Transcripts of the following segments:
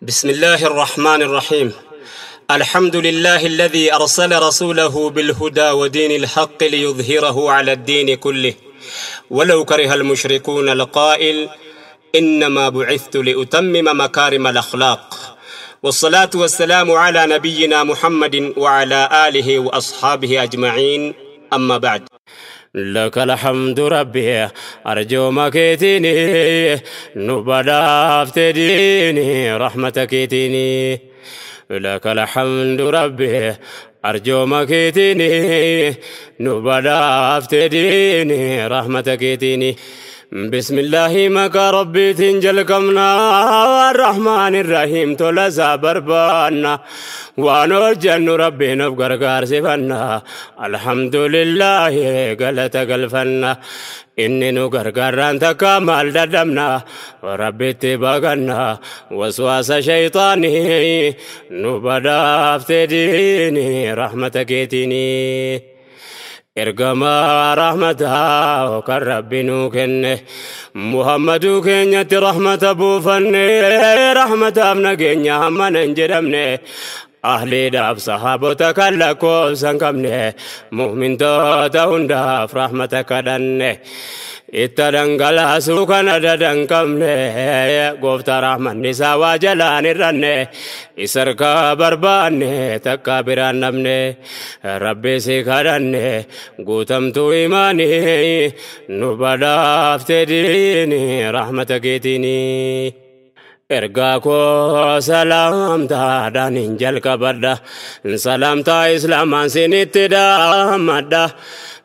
بسم الله الرحمن الرحيم. الحمد لله الذي أرسل رسوله بالهدى ودين الحق ليظهره على الدين كله ولو كره المشركون، القائل: إنما بعثت لأتمم مكارم الأخلاق. والصلاة والسلام على نبينا محمد وعلى آله وأصحابه أجمعين، أما بعد. لك الحمد ربي أرجو مكيتني نبدافت ديني رحمتك تيني. لك الحمد ربي أرجو مكيتني نبدافت ديني رحمتك تيني. بسم الله مكا ربي تنجل كمنا الرحمن الرحيم تلزا بربانا ونوجن ربي نبقر قارسفنا الحمد لله قلت قلفنا إني نقرقر أنت كمال ددمنا وربي تبقنا وسواس شيطاني نبدافت ديني رحمتك تيني. إرقما رحمتها وكربي نوكن محمد كنيت رحمة أبو فني رحمة أبنا كنيا هم ننجرمني أهلي داب صحابتك لكو سنكمني مؤمن توتون داف رحمتك دني itti kana dadanqamne gooftaa rahmanni isaa waa jalaan irranne isarkaa barbaanne takka biraan dhabne rabbi si kadhanne guutamtuu imaanii nu badhaafte diini rahmata keetiini. Ergaa koo salaamtaadhaan hin jalqabadha salaamtaa islaamaan sinitti dhaammadha.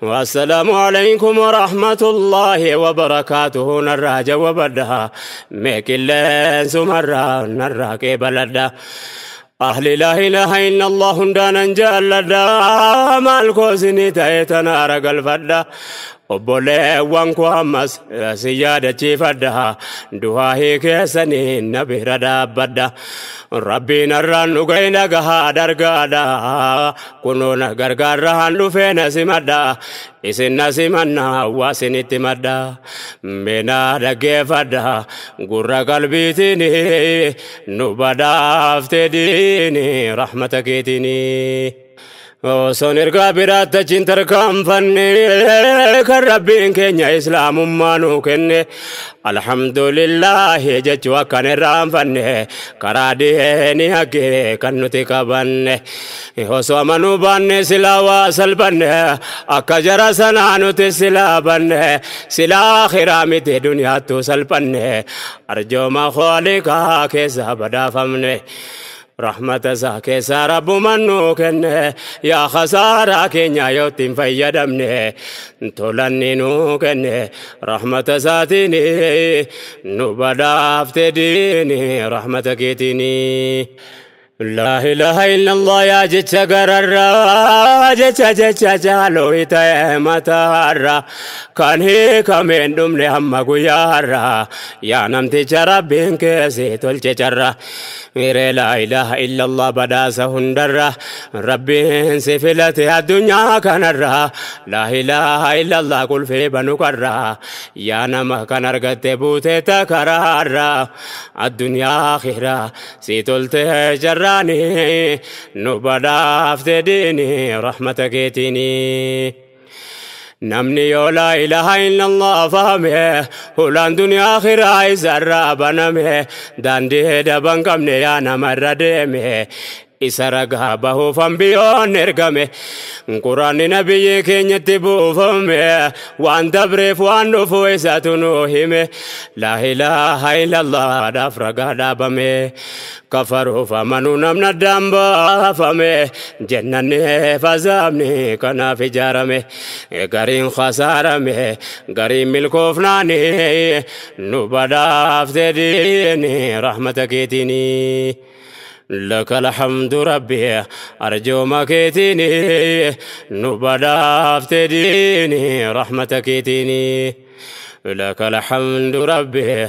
والسلام عليكم ورحمة الله وبركاته. نراجع وبدا ميكلين سمرا نراك بلدا أهل لا إله إلا الله دانا جلدا مالكو سني تايتنا رقل فدا obboleewwan koo ammas si yaadachiifadha du'aa keessanii na bira dhaabbadha rabbiin har'aan dhugee dhagahaa dargaadha kunoo na gargaarraan dhufee na simadha isin na simanna waa isinitti madha meenaa dhaggeeffadha gurra qalbiitiin nu badhaafte diini rahmata keetiini. Osoon ergaa biraatti achiin tarkaanfanne kan rabbiin keenya islaamummaa nuu kenne alhamdulillaahi jechuu akkan irraanfanne karaa diinii haqee kan nuti qabanne osoo amanuu baanne silaa waa salphanne akka jara sanaa nuti silaa banne silaa akhiraa miti duniyaattuu salphanne arjooma khooliqaa keessa badhaafamne. رحمة ساكي سارب منو كن يا خسارة كنيا يوتين فيدمني تولني نو كن رحمة ساتيني نبدافت ديني رحمتك تيني. لا إله إلا الله يا جتش قرر جتش جتش جالو إتايمة كان هيك من دم لهم قيارة يا نمتي ربين كيسي تلجرة لا إله إلا الله بدا سهندرة ربين سفلتها الدنيا كنرة لا إله إلا الله قل في بنكرة يا نما كنرقت بوتي تكرارة الدنيا آخرة سيتلته جراني نبدافت ديني رحمتك تيني. Namni yoo laa ilaaha illallah fahame hulaan duniyaa akhiraa isarraa baname daandii daban qabne yaa namarra deeme isa ragaa bahuuf ambiyoon ergame quraanni nabiyyi keenyatti buufame waan dabreef waan dhufu isatu nuu hime laa ilaaha illallah dhaaf ragaa dhaabame kafaruuf amanuu namni addaan baafame jennanni fazaabni kanaaf ijaarame gariin khasaarame gariin milkoofnaani nu badhaafte diini rahmata keetiini. لك الحمد ربي أرجو مكيتني نبدافت ديني رحمتك تيني. لك الحمد ربي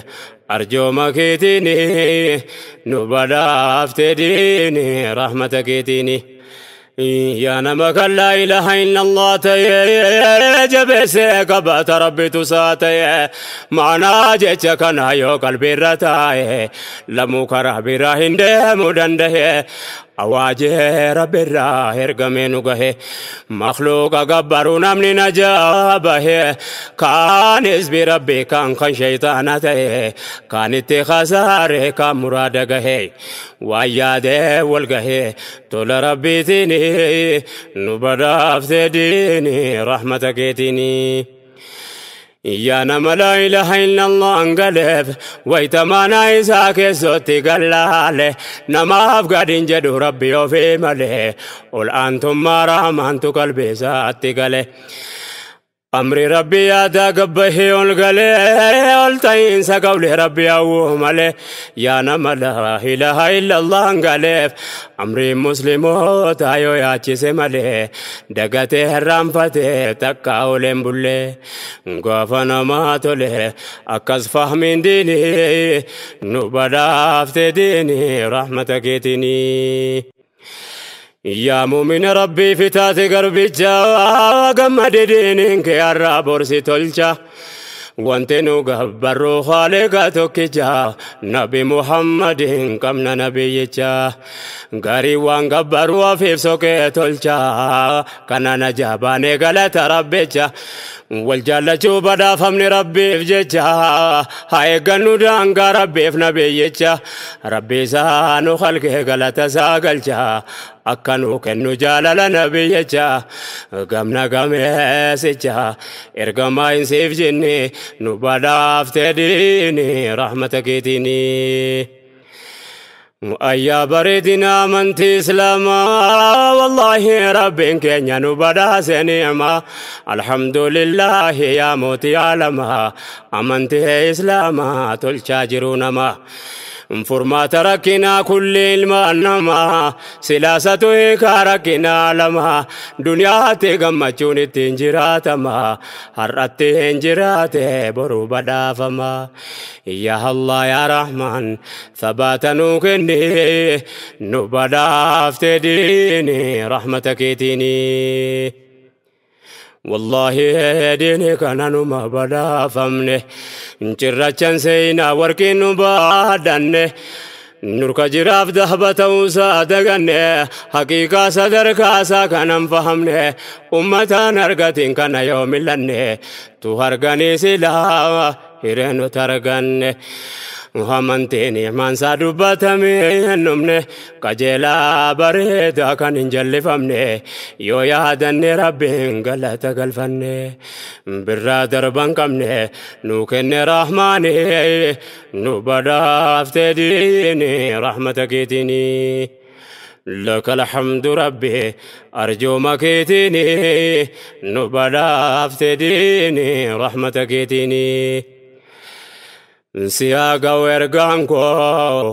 أرجو مكيتني نبدافت ديني رحمتك تيني. Yaa nama kan laa ilaaha illallah ta'e jabeessee qabaata rabbitu isaa ta'e maanaa jecha kana yoo qalbiirra taa'e lamuu karaa biraa hin deemuu danda'e awaajee rabbirraa ergamee nu gahe makhluuqa gabbaruu namni najaa bahe kaan hizbi rabbii kaan kan shayxaana ta'e kaan itti khasaare kaan muraada gahe waan yaadee wal gahe tola rabbiitiin nu badhaaftee diini rahmata keetiini. Yaa nama laa ilaaha illallah angaleef wayitamaanaa isaa keessatti gallaale namaaf gadiin jedhu rabbi ofii malee ol aantummaa rahmaantu qalbii isaatti gale. Amri rabbi yaadaa gabbahee ol galee ol ta'iinsa qawli rabbi hawwuu malee yaa nama laa ilaaha illallah angaleef amri musliimoota yoo yaachise malee dagatee herraanfatee takka oleen bullee gaafa namaa tole akkas fahmiin diinii nu badhaaftee diinii rahmata keetiinii. Yaa muumina rabbii fitaate garbicha gammade diiniin kee har'aa borsi tolcha. Wanti nu gabbarru haaliqa tokkicha nabi Muhammadin qabna nabiyyicha. Gaarii waan gabbarru ofiif soqee tolcha kana najaa baanee galata rabbicha. Wal jaallachuu badhaafamni rabbiif jecha haa eeggannu daangaa rabbiif nabiyyicha. Rabbi isaa nu halkee galata isaa galcha akka nu kennu jaalala nabiyyicha. Gamna gameessicha ergamaa hin siif jinni nu badhaaftee diini rahmata keetiini. Ayyaa bareedina amantii islaamaa wallaahi rabbiin keenya nu badhaase ni'maa alhamdulillaahi yaa mootii aalamaa amantii islaamaa tolchaa jiru namaa. Furmaata rakkinaa kulli ilmaan namaa silaasatu hiikaa rakkinaa lamaa duniyaatti gammachuun ittiin jiraatama har'atti hin jiraate boruu badhaafama. Yaa Allah yaa Rahmaan sabaata nuu kenni nu badhaaftee diini rahmata keetiini. Wallaahi diini kana numa badhaafamne cirrachan seenaa warqiin nu baadhanne nurka jiraaf dahba ta'uusaa daganne haqiiqaa sadarkaasaa kanan fahamne ummataan argatiin kana yoo millanne tu harganii silaa hiree nuti arganne. Amantiin imaansaa dubbatamee hin dhumne qajeelaa bareedaa kan hin jallifamne yoo yaadanne rabbiin galata galfanne birraa darban qabne nu kenne rahmaani nu badhaaftee diini rahmata keetiini. لك الحمد ربي أرجو مكيتني نبدا افتديني رحمتك تيني سياق ويرقانكو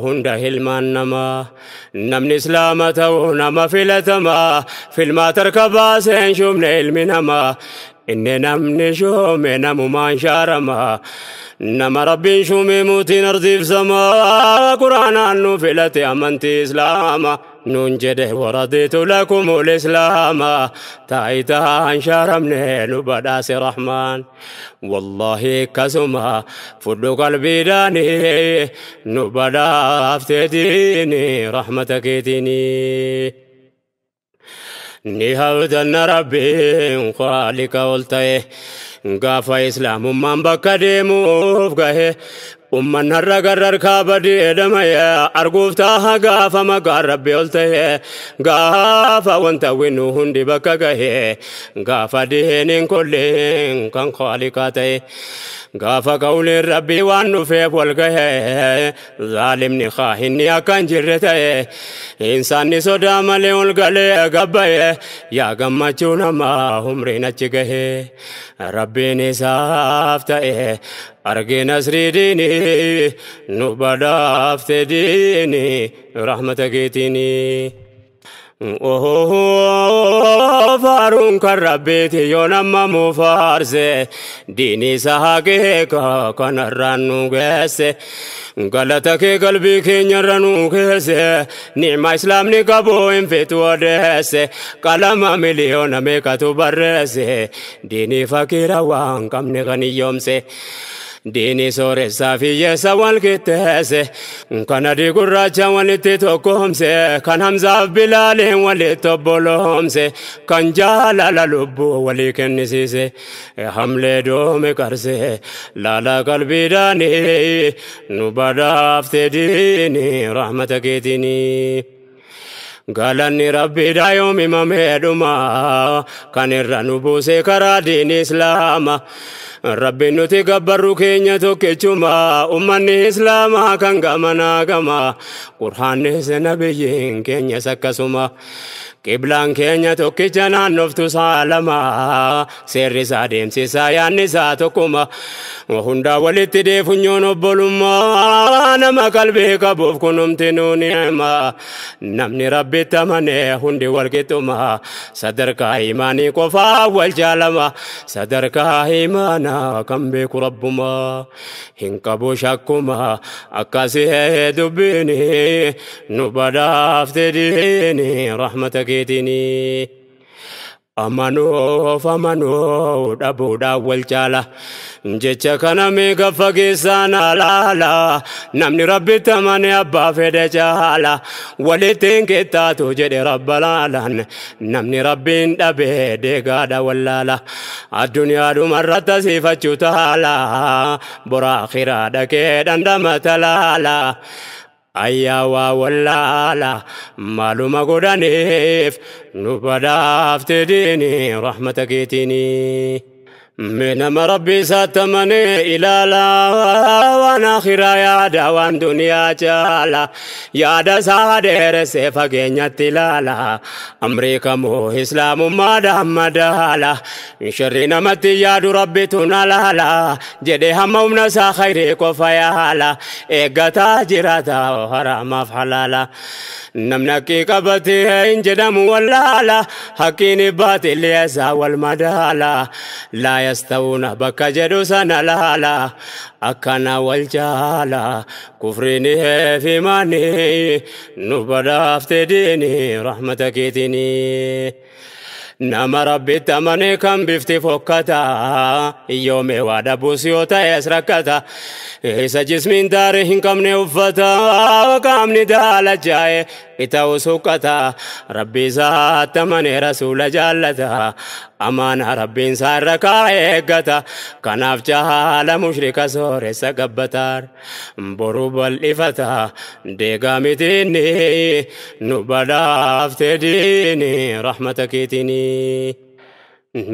هنده المانما نمن إسلامته نما في لتما في الماتر كباسين شومن علمنما إن نمن شومن نمو شارما نما ربي شومي موتين أرضي في سما قرآن أنو في لتي أمنتي إسلاما ننجده ورضيت لكم الإسلام تايتا شرمني نبداس رحمن والله كسما فدو قلبي داني نبدا افتديني رحمتك تيني نهودن ربي خالق ولتي غافا إسلام من بكديموف غه أمن هرقرر كابدي دمي أرقوف تاها غافا مقار ربي قلته غافا وانت وينو هندي بكا غه غافا دينين كلين كان خالقاته غافا قول ربي وانو فيف والغه ظالمني خاهني أكان جرته إنساني صدا ملي والغلي غبه يا غمچونا ما همرين أچغه ربي نسافته أرجي نصري ديني نبدا افتديني رحمتك تيني Faaruun kan rabbiiti yoo nama mufaarse diinii isaa hakeeka kanarraan nu geesse galata kee qalbii keenyarra nu keesse ni'ma islaamni qabu hin feetu odeesse qalama miliyoona meeqatu barreesse diinii fakiira waan qabne kan hiyyoomse. Diinii sooressaa fi hiyyeessa wal qixxeesse kan adii gurraacha walitti tokkoomse kan Hamzaaf Bilaaliin walitti obboloomse kan jaalala lubbuu walii kennisiise hamlee doome qarse laala qalbiidhaanii nu badhaafte diinii rahmata keetiinii. Galanni rabbiidha yoom himamee dhuma kan irra nu buuse karaa diinii islaama. Rabbiin nuti gabbarru keenya tokkichuma ummanni islaamaa kan gamanaa gama qur'aannis nabiyyiin keenyas akkasuma qiblaan keenya tokkicha naannoftu saalama seerri isaa deemsisaa yaadni isaa tokkuma hundaa walitti deefunyoon obbolummaa nama qalbii qabuuf kunumti nuu ni'ima namni rabbitti amane hundi walqixxuma sadarkaa imaanii qofaa wal jaalama sadarkaa imaanaa kan beeku rabbuma hin qabu shakkuma akkasii dubbiini nu badhaafte diini rahmata keetiini. Amanuuf amanuu dhabuudhaan wal caala jecha kana meeqa fageessaan alaala namni rabbitti amane abbaa fedhe caala walitti hin qixxaatu jedhe rabba laalaan namni rabbiin dhabe deegaadha wallaala addunyaadhumarratti asiifachuu taala bora akhiraa dhaqee dhandhama talaala. Ayyaa waa wallaala maaluma godhaniif nu badhaafte diinii rahmata keetiinii. Mee nama rabbi isaatti amanee ilaala waan akhiraa yaada waan duniyaa caala yaada isaa dheeressee fageenyatti ilaala amrii kamuu islaamummaadhaan madaala sharri namatti yaadu rabbitu na laala jedhee hamma humna isaa khayrii qofa yaala eeggataa jiraata haraamaaf halaala namni haqqii qabatee hin jedhamu wallaala haqqiin baatilli isaa wal madaala laa yastawuna bakka jedhu sana laala akkana wal jaala kufriin fi imaanii nu badhaafte diinii rahmata keetiinii. Nama rabbitti amane kan bifti fokkata yoome waa dhabuus yoo ta'es rakkata isa jismiin daarii hin qabne uffata qaamni daalachaa'e ita'u suqqata rabbi isaatti amane rasuula jaallata amaana rabbiin isaa irra kaa'e eeggata kanaaf caala mushrika sooressa gabbataar boru bal'ifata deegaa mitiinni nu badhaafte diini rahmata keetiini.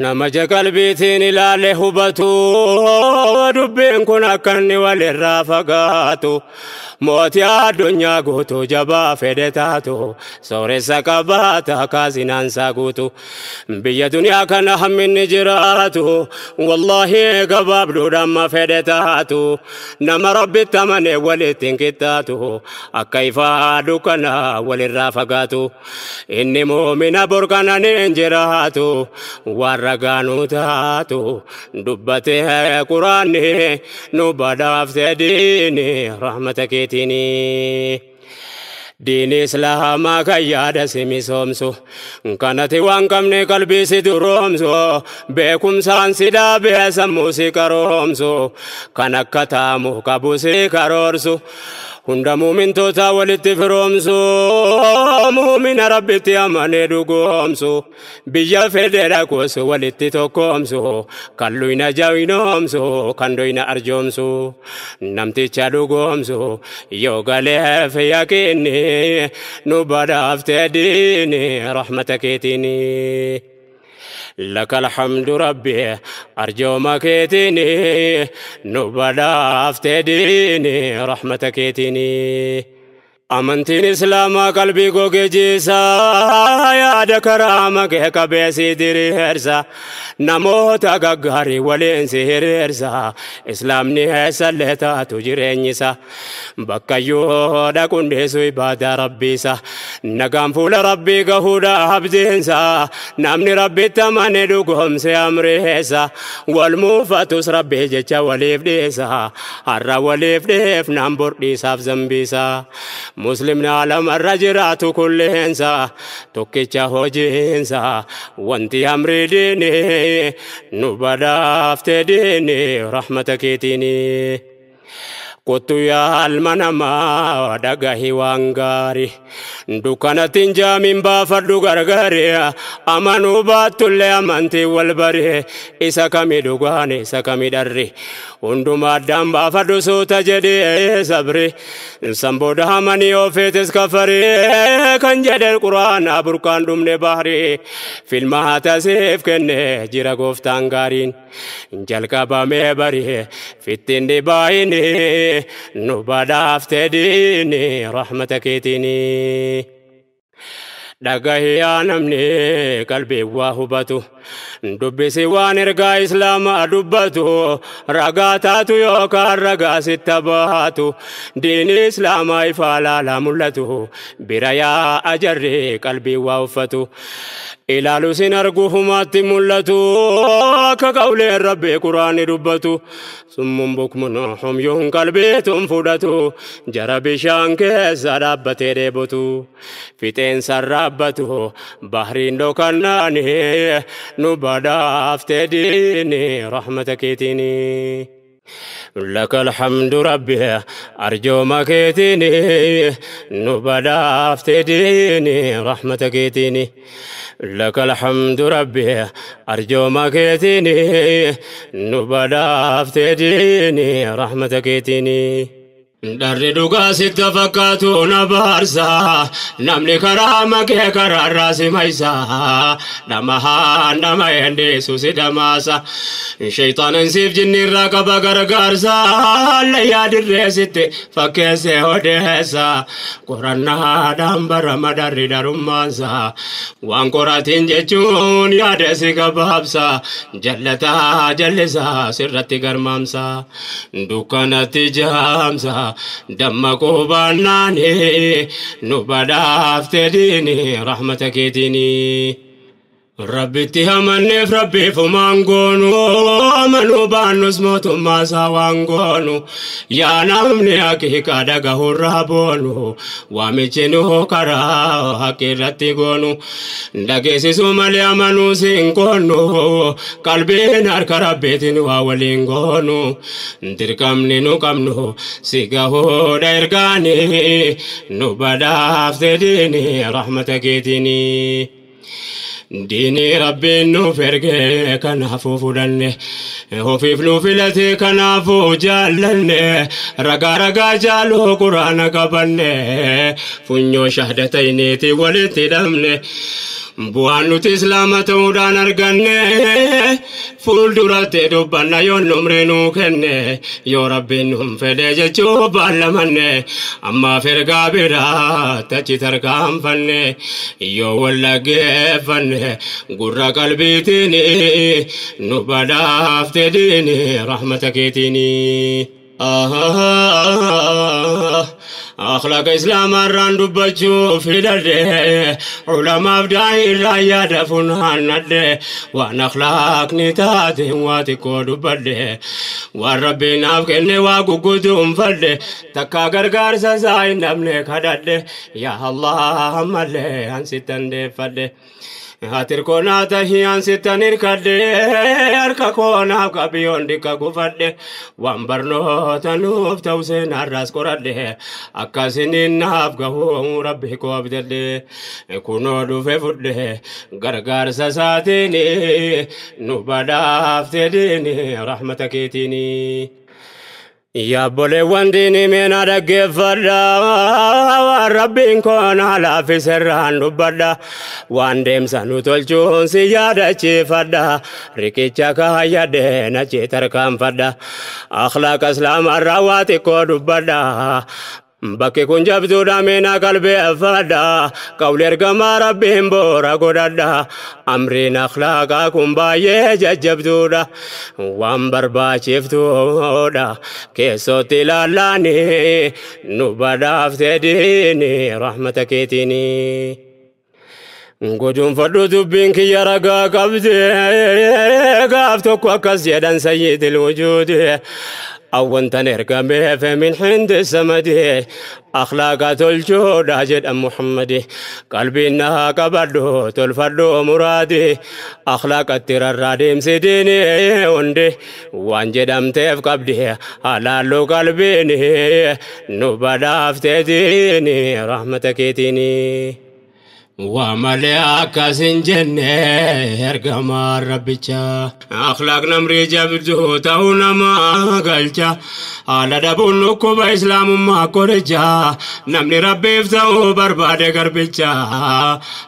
Nama ija qalbiitiin ilaale hubatu dubbiin kun akka inni walirraa fagaatu mootii addunyaa guutuu jabaa fedhe taatu sooressa qabaata kaasinaansaa guutu biyya duniyaa kana hamminni jiraatu wallaahi gabaabduudhaan ma fedhe taatu nama rabbitti amane walitti hin qixxaatu akka ifaa dukkana walirraa fagaatu inni muumina borkananiin jiraatu waan ragaa nu taatu dubbatee quraanni nu badhaafte diini rahmata keetiini. Diinii islaamaa kan yaada si misoomsu kanati waan qabne qalbii si duroomsu beekumsaan si dhaabee sammuu si qaroomsu kan akka taamu qabu si karoorsu hunda muumintoota walitti firoomsu muumina rabbitti amanee dhugoomsu biyya fedhe dhaquus walitti tokkoomsu kan luyna jawinoomsu kan doyna arjoomsu namticha dhugoomsu yoo galeef yaqiinni nu badhaafte diini rahmata keetiini. لك الحمد ربي أرجو مكيتني نبدا افتديني رحمتك يتني. Amantiin Islaamaa qalbii gogee jiisaa, yaada karaa makee qabeessi diriirsa, namoota gaggaarii waliin si hiriirsa. Islaamni eessallee taatu jireenyisa, bakkayyuu dhaquun dhiisu ibaadaa rabbiisa. Nagaan fuula rabbii gahuudha abdiinsa, namni rabbitti amane dhugoomse amriisa. Wal muufatus rabbii jecha waliif dhiisa, har'a waliif dhiifnaan bor dhiisaaf zambiisa. Muslimni alamarra jiraatu kulleensa tokkicha hojiinsa, wanti amri diini nu badhaafte diini rahmata keetiini. Kottu yaa ilma namaa, dhagahi waan gaarii, dukkanatti hin jaamin, baafadhu gargaari. Amanuu baattullee amantii wal bari, isa kami dhugaan, isa kami dharri, hundumaa addaan baafadhu suuta jedhee sabri. San booda amanii ofeetis kafarii kan jedhe quraana burqaan dhumne bahri. Filmaata siif kenne jira gooftaan gaariin, jalqabamee bari fittiin dhibaayini nu badhaafte diini rahmata keetiini. Dhagahi yaa namni qalbii waa hubatu, dubbisi waan ergaa Islaamaa dubbatu, ragaa taatu yookaan ragaa sitta baatu, diini Islaamaa ifaa laalaa mul'atu, bira yaa ajarri qalbii waa uffatu. Ilaalu sin argu humaatti mul'atu, akka qawleen rabbii quraanni dubbatu. Summun bukmun humyuun qalbiitun fudhatu, jara bishaan keessa dhaabbatee dheebotu. Fixeensa raabbatu bahriin dhokannaani nu badhaafte diini rahmata keetiini. لك الحمد ربي، أرجو مكيتني نبدا افتديني رحمتك تيني. لك الحمد ربي، أرجو مكيتني نبدا افتديني رحمتك تيني. Dharri dhugaa sitti fakkaatu na baarsa, namni karaa makee karaarraa si maysa, dhamahaan dhama endeessu si dhamaasa. Shayxaanan siif jinni irraa qaba gargaarsa, layyaa dirree sitti fakkeessee odeessa. Qorannaadhaan barama dharri dharummaansa, waan qoratiin jechuun yaada si gabaabsa, jallataa jallisaa sirratti garmaamsa, dukkanatti jaamsa. Dammaquu baannaani nu badhaafte diini rahmata keetiini. Rabbitti amanneef rabbiif humaan goonu, amanuu baannus mootummaa isaa waan goonu. Yaa namni haqiiqaa dhagahurraa boonu, waamichi nu karaa haqi irratti goonu. Dhageessisuu malee amanuu siin goonu, qalbiin harka rabbiitiin waa waliin goonu. Dirqamni nu qabnu si gahuudha ergaani nu badhaafte diini rahmata keetiini. Diinii rabbiin nuuf erge kanaafuu fudhanne, ofiif nu filate kanaafuu jaallanne, ragaa ragaa jaaluu quraana qabanne, funyoo shahdatayniiti walitti hidhamne. Bu'aan nuti Islaama ta'uudhaan arganne fuulduratti dubbanna yoon numri nuu kenne, yoo rabbiin nuun fedhe jechuu baallamanne. Ammaaf ergaa biraa tachi tarkaanfanne, yoo wallaggeeffanne gurra qalbiitiin nu badhaafte diini rahmata keetiini. Akhlaaqa Islaamaa irraan dubbachuu filadhe, ulamaaf daa'ii irraa yaada funaannadhe, waan akhlaaqni taate waa xiqqoo dubbadhe, waan rabbiin naaf kenne waa gugguutuunfadhe, takka gargaarsa isaa hin dhabne kadhadhe. Yaa Allah, ammallee an sittan deeffadhe. Hatir koonaa tahii an sittan hirkadhe, harka koonaaf qabiyyoon dikka gufadhe, waan barnoota nuuf ta'u seenaarraas qoradhe, akkasiniin naaf gahu rabbi koo abdadhe. Kunoo dhufe fudhe gargaarsa isaatiin nu badhaafte diini rahmata keetiini. Yaabboleewwan diinii meena dhaggeeffadha, waan rabbiin koonaa laaffiserraan dubbadha, waan deemsa nu tolchuun si yaadachiifadha, riqicha kaayyadhe nachi tarkaanfadha, akhlaaqa islaamarraa waa xiqqoo dubbadha. Bakki kun jabduudha meena qalbeeffadha qawli ergamaa rabbiin boora godhadha amriin akhlaaqaa kun baay'ee jajjabduudha waan barbaachiftuudha keessootti ilaallaani nu badhaaftee diini rahmata keetiini. Guduunfadhu dubbiin kiyya ragaa qabdi gaaf tokko akkas jedhan sayyidil wujuudi. أونتن إرقامي من حند السمدي أخلاق تلجود أجد محمدي قلبي إنها قبردو تلفردو مرادي أخلاق التراراديم سيديني وندي وانجد أمتف قبدي حلالو قلبيني نبدافتديني رحمتك تيني وملئك سنجنة إرقما ربيتشا أخلاق نمري جبدو تهونا ما قلتشا على دبون نكوب إسلام ما كورجا نمني ربي فتاو برباد قربيتشا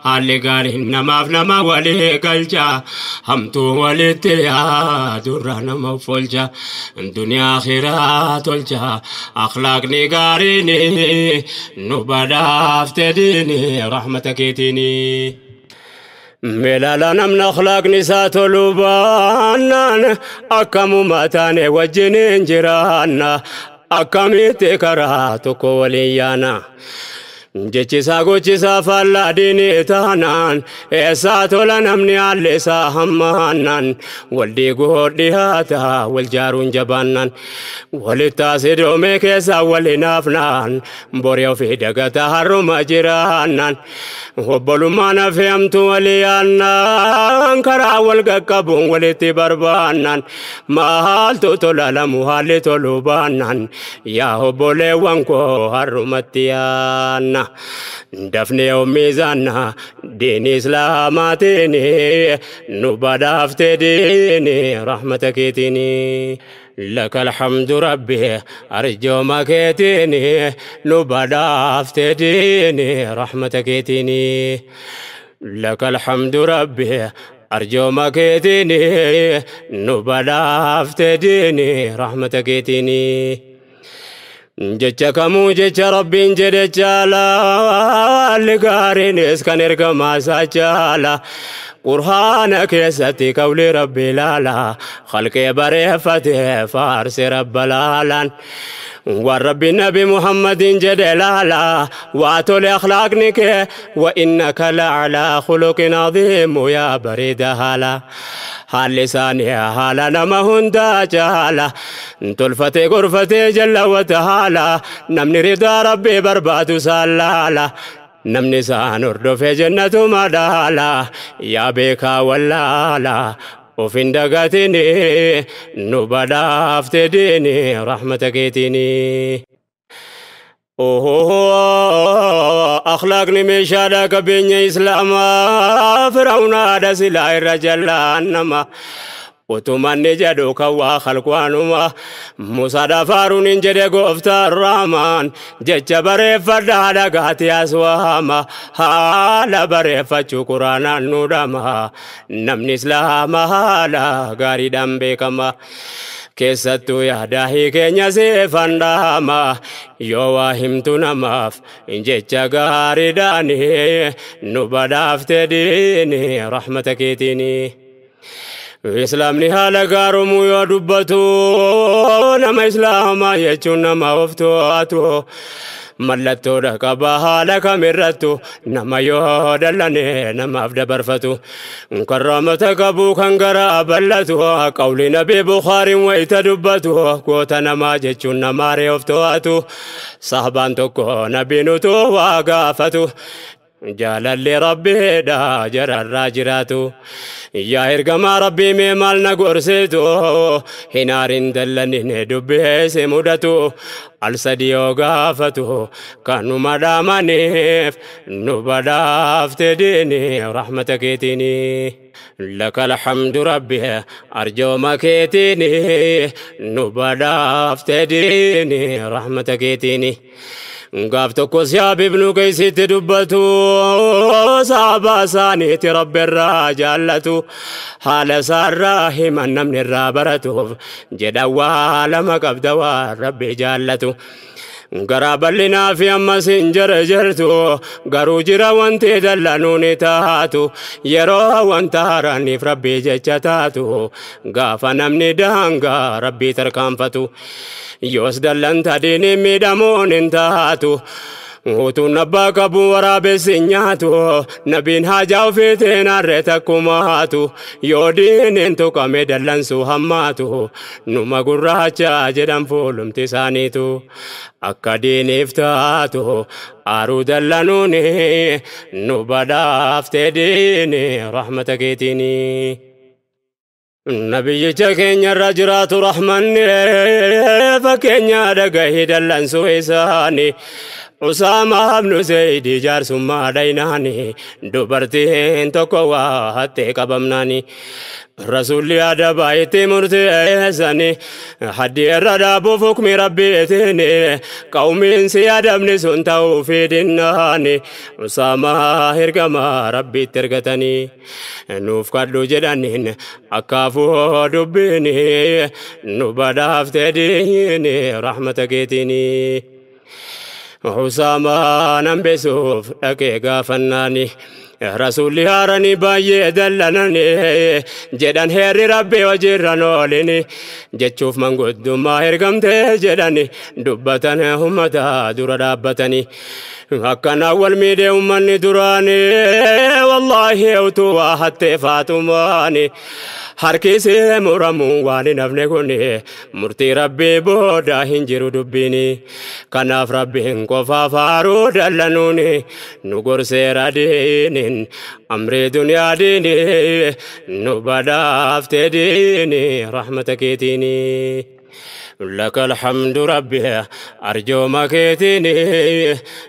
حالي قارين نماف نما ولي قلتشا همتو ولي تيا درانا مفولجا دنيا آخرة تولجا أخلاق نقاريني نبدافتديني رحمتك ملالا نمن أخلاق نساء طلوبانا أكمو ماتاني وجنين جيرانا أكميتي كراتك وليانا Jechisaa gochisaa faallaa diinii taanaan eessaa tola namni haalli isaa hammaannaan wal diiguu dhiyaataa wal jaaruun jabaannaan walitti asidoomee keessaa wal hinaafnaan borii ofii dagataa har'uma jiraannaan obbolummaan hafeemtu walii yaannaan karaa wal qaqqabuun walitti barbaannaan maaltu tola lamu haalli toluu baannaan yaa obboleewwan koo har'umatti yaanna. Dafne miizana diin islaamaatiin nu badhaafte diini rahmata keetiin. لك الحمد ربي أرجو ما كيتيني nu badhaafte diini rahmata keetiin. لك الحمد ربي أرجو ما كيتيني nu badhaafte diini rahmata keetiin. Jecha kamuu jecha rabbiin jedhe caala haalli gaariinis kan ergamaa isaa caala qur'aana keessatti qawli rabbi ilaala khalqee bareeffate faarse rabba laalaan waan rabbi nabi muhammadin jedhe laala waa tole akhlaaqni kee wa innaka lacalaa khuluqin aziimu yaa bareeda haala haalli isaanii haala nama hundaa caala tolfatee gorfatee jallawwata haala namni ridaa rabbii barbaadu isaan laala namni isaan hordofee jannatuma dhaala yaa beekaa wallaala of hin dagatini nu badhaafte diini rahmata keetiini. Akhlaaqni meeshaadha qabeenya islaamaa firawnaadha silaa irra jallaan nama. Utumanni jedhu kan waa khalqwaanuma Musaadhaaf Haaruuniin jedhe gooftaan Raamaan jecha bareeffadhaa dhagaati as waama haala bareeffachuu quraanaan nu dhama namni islaama haala gaariidhaan beekama. Keessattuu yaadaahii keenya seefan dhaama yoo waa himtu namaaf jecha gaariidhaan nu badhaafte diini rahmata keetiini. Islaamni haala gaaromuu yoo dubbatu nama islaamaa jechuun nama of to'atu mallattoodha qaba haala kamirrattu nama yoo dallane namaaf dabarfatu karraamata qabu kan garaa bal'atu qawli nabi Bukhaariin wayita dubbatu goota namaa jechuun namaaree of to'atu saahbaan tokko nabiin utuu waa gaafatu. Jaalalli rabbiidha jararraa jiraatu yaa ergamaa rabbii mee maal na gorsitu hin aarin dallanine dubbeesse mudatu al sadi yoo gaafatu kanuma dhaamaniif nu badhaafte diini rahmata keetiini. لك الحمد ربي أرجو ما كيتيني nu badhaafte diini rahmata keetiini. Gaaf tokko siyaab ibnu Qeesitti dubbatu saabaa isaaniitti rabbi irraa jaallatu haala isaarraa himan namni irraa baratuuf jedha waa lama qabda waan rabbi jaallatu. Garaa bal'inaa fi ammas hin jarjartu garuu jira wanti dallanuun taatu yeroo wanta haaraaniif rabbii jecha taatu gaafa namni daangaa rabbii tarkaanfatu yoos dallanta diiniin miidhamuun hin taatu. Utuun abbaa qabu waraabessi hin nyaatu nabiin haajaa ofiitiin harree takkumaatu yoo diiniin tuqame dallansuu hammaatu numa gurraacha jedhan fuulumti isaaniitu akka diiniif taatu aaruu dallanuuni nu badhaaftee diini rahmata keetiini. Nabiyyicha keenyarra jiraatu rahmanni fakkeenya dhagahii dallansuu isaanii. Usaama ibnu Zayd jaarsummaa dhaynaani dubartiin tokko waa hattee qabamnaani. Rasuulli adabaa itti murteessani haddi irra dhaabuuf hukmi rabbiitiin qawmiin si adabni sun ta'uu fidinnaani. Usaama ergamaa rabbiitti ergatanii nuuf kadhu jedhaniin akkaafuu dubbiini nu badhaaftee diini rahmata keetiini. Usaamaa nan beesuuf dhaqee gaafannaani rasuulli haaranii baay'ee dallanani jedhan heerri rabbii hojiirra oolini jechuuf manguddummaa ergamtee jedhani dubbatan ummata dura dhaabbatani akkana wal miidhee ummanni duraani wallaahi utuu waa hattee faatumaani harkisee muramuun waan hin hafne kun murtii rabbii booda hin jiru dubbiini kanaaf rabbiin qofaaf haaruu dallanuuni nu gorseera diiniin amrii duniyaa diini nu badhaaftee diini rahmata keetiini. لك الحمد ربي أرجو مكيتني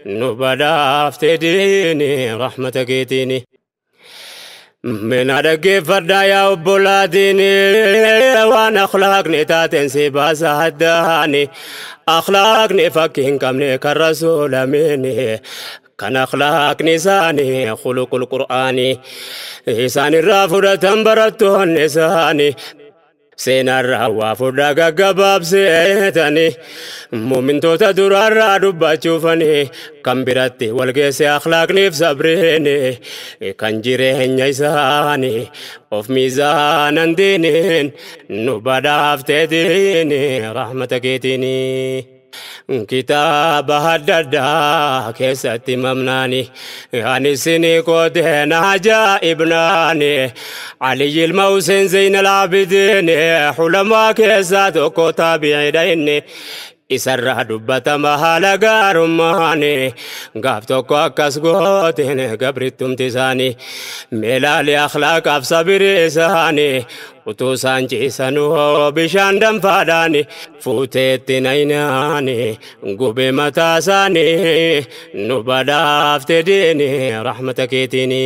نبدا افتديني رحمتك يتيني من أدق فردا يا أبولاديني وأنا أخلاقني تاتنسي باسهداني أخلاقني فكين كمني كالرسول مني كان أخلاق نساني خلق القرآن إساني الرافضة تنبرته النساني Seenarraa waa fudhaa gaggabaabseetani muumintoota duraarraa dubbachuufani kan biratti wal geesse akhlaaqniif sabriini kan jireenya isaanii of miizaanan diiniin nu badhaaftee diini rahmata keetiini. Kitaaba adda addaa keessatti mamnaani ani isinii qooddeen ajaa'ibnaani Aliyyi ilma Hussein Zeynal Aabidiin hulamaa keessaa tokko taabi'iidha inni isarraa dubbatama haala gaarummaani gaaf tokko akkas gooteen gabrittumti isaanii meelaalee akhlaaqaaf sabiri isaanii utuu isaan ciisanuu bishaan danfaadhaani fuuteetti naynaani gubee mataa isaanii nu badhaafte diini rahmata keetiini.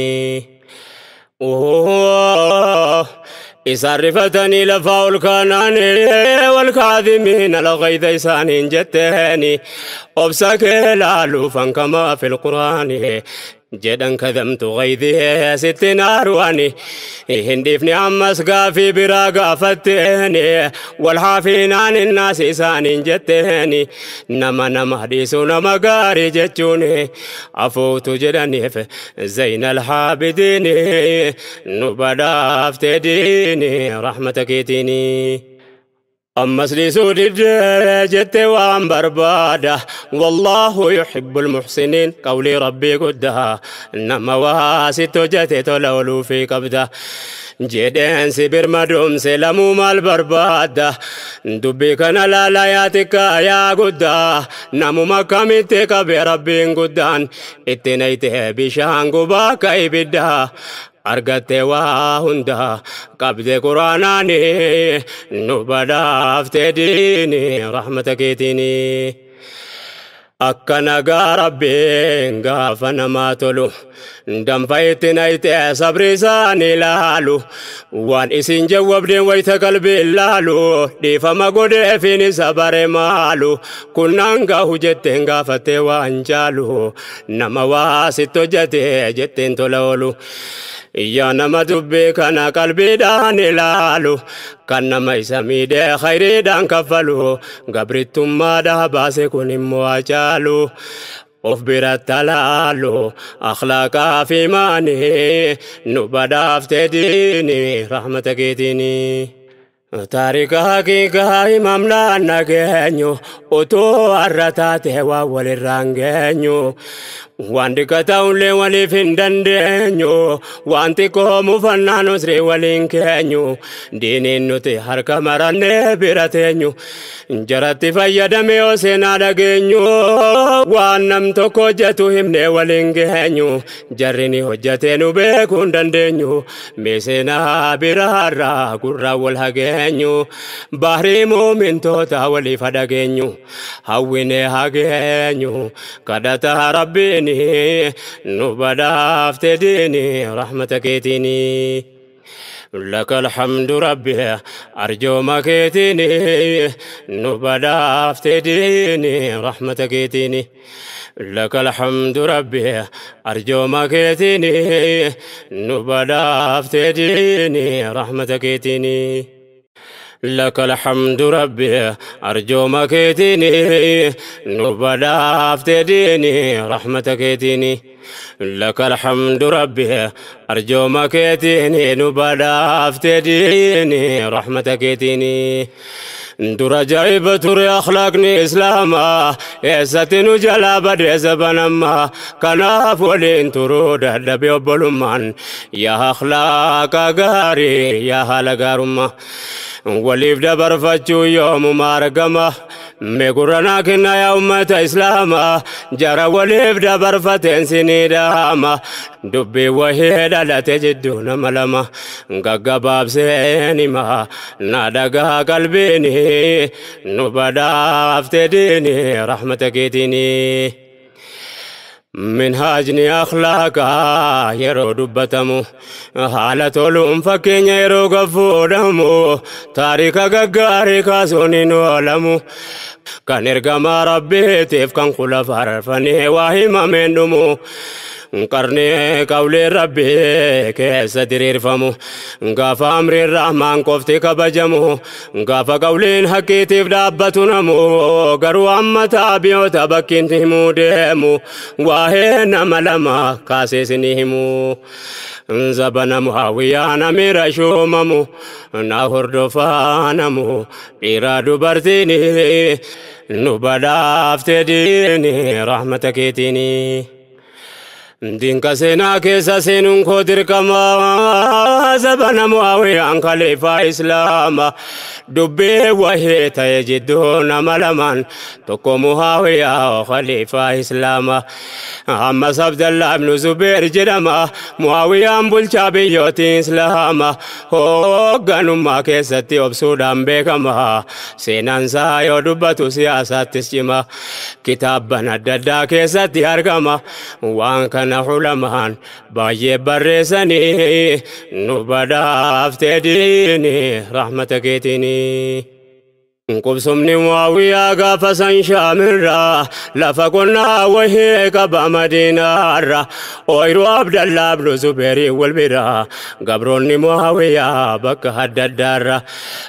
Isaan rifatanii lafaa ol kaanaani walkaadhimiina alghayza isaaniin jetteeni obsa kee laaluufan kamaa fil quraani jedhan kadhamtu ghaydii sitti naaruani hin dhiifne ammas gaafii biraa gaafatteeni walhaafiinaan innaas isaaniin jetteeni nama nama dhiisu nama gaarii jechuun afuutu jedhaniif Zeynal Haabidiini nu badhaaftee diini rahmata keetiini. Ammas dhiisuu diddee jettee waan barbaada wallaahu yuhibbul muhsiniin qawlii rabbii guddaa nama waa sitti hojjete tola ooluufii qabda jedheen si birmadoomse lamuu maal barbaadda dubbii kana laalaa yaa xiqqaa yaa guddaa namuma akkamitti qabe rabbiin guddaan itti nayitee bishaan gubaa akka ibiddaa argatte waa hunda qabde quraanaani nu badhaafte diini rahmata keetiini. Akka nagaa rabbiin gaafa namaa tolu danfa itti nayitee sabri isaanii laalu waan isin jawwabdeen wayita qalbiin laalu dhiifama godheefiin isa bare maalu kunnaan gahu jetteen gaafattee waan caalu nama waa sitti hojjete jetteen tola oolu. Yaa nama dubbii kana qalbiidhaan ilaalu Kan nama isa miidhee khayriidhaan kaffalu gabrittummaadhaa baase kun immoo hacaalu. Of biratti alaalu akhlaaqaa fi imaanii nu badhaaftee diini rahmata keetiini. Taarika haqiiqaa himamnaan nageenyu utuu har'a taate waa walirraan geenyu. Waan dhiqata'ullee waliif hin dandeenyu waan xiqqoo mufannaan usrii waliin keenyu diiniin nuti harka marannee bira teenyu jaratti fayyadame yoo seenaa dhageenyu waan nam tokko hojjetu himnee waliin geenyu jarri ni hojjetee nu beekuu hin dandeenyu mee seenaa biraarraa gurraa wal hageenyu bahrii muumintoota waliif hadhageenyu hawwinee hageenyu kadhata rabbiin nu badhaafte diini rahmata keetiini. لك الحمد ربي أرجو مكيتني نبدا افتديني رحمتك يتيني. لك الحمد ربي أرجو مكيتني نبدا افتديني رحمتك يتيني. لك الحمد ربي أرجو مكيتني نبدا افتديني رحمتك يتيني. لك الحمد ربي أرجو مكيتني نبدا افتديني رحمتك يتيني. درجة تري أخلاقني إسلاما إعزتن جلا بدر زبنما كناف ولين ترود الدبي وبلمان يا أخلاق غاري يا هلا وليف دبر فتشو يوم ما رقمه ميقرنا كنا يا أمة إسلاما جرى وليف دبر فتن سني داما دبي وهيدا لا تجدون ملما ققباب سينما نادقا قلبيني نبدا افتديني رحمتك يتيني. منهاجني أخلاقا يرو دبتمو حالة لهم فكين يرو قفودمو تاريخ ققاري كاسوني نولمو كان إرقما ربي تيف كان خلف عرفني واهما من دمو قرني قولي ربي كيس درير فمو قاف أمر الرحمن قفتي كبجمو قاف قولين حكيتي فدابتنمو قروا أما تابيو تبكين تهمو ديمو واهين ملما كاسيسنهمو زبنا معاوية نمير شوممو نهر دفانمو إرادو برتيني نبدا افتديني رحمتك يتيني. دينك سينا كيسا سينون خدر كما زبنا معاوية خليفة إسلام دبي وهي تجدون ملمان تقوم معاوية خليفة إسلام أما عبد الله بن زبير جرما معاوية بلشابيوت إسلام هو ما كيستي أبسودان بكما سينان سايو دبتو سياسة تسجما كتابنا ددا كيستي أرقما وان كان علمان باي برسني نبدا افتديني رحمتك يتيني. قبسمني معاوية قافصا شامرا لفقنا وهي قبا مدينة ويرو عبد الله بن زبير والبرا قبروني معاوية بك هد الدار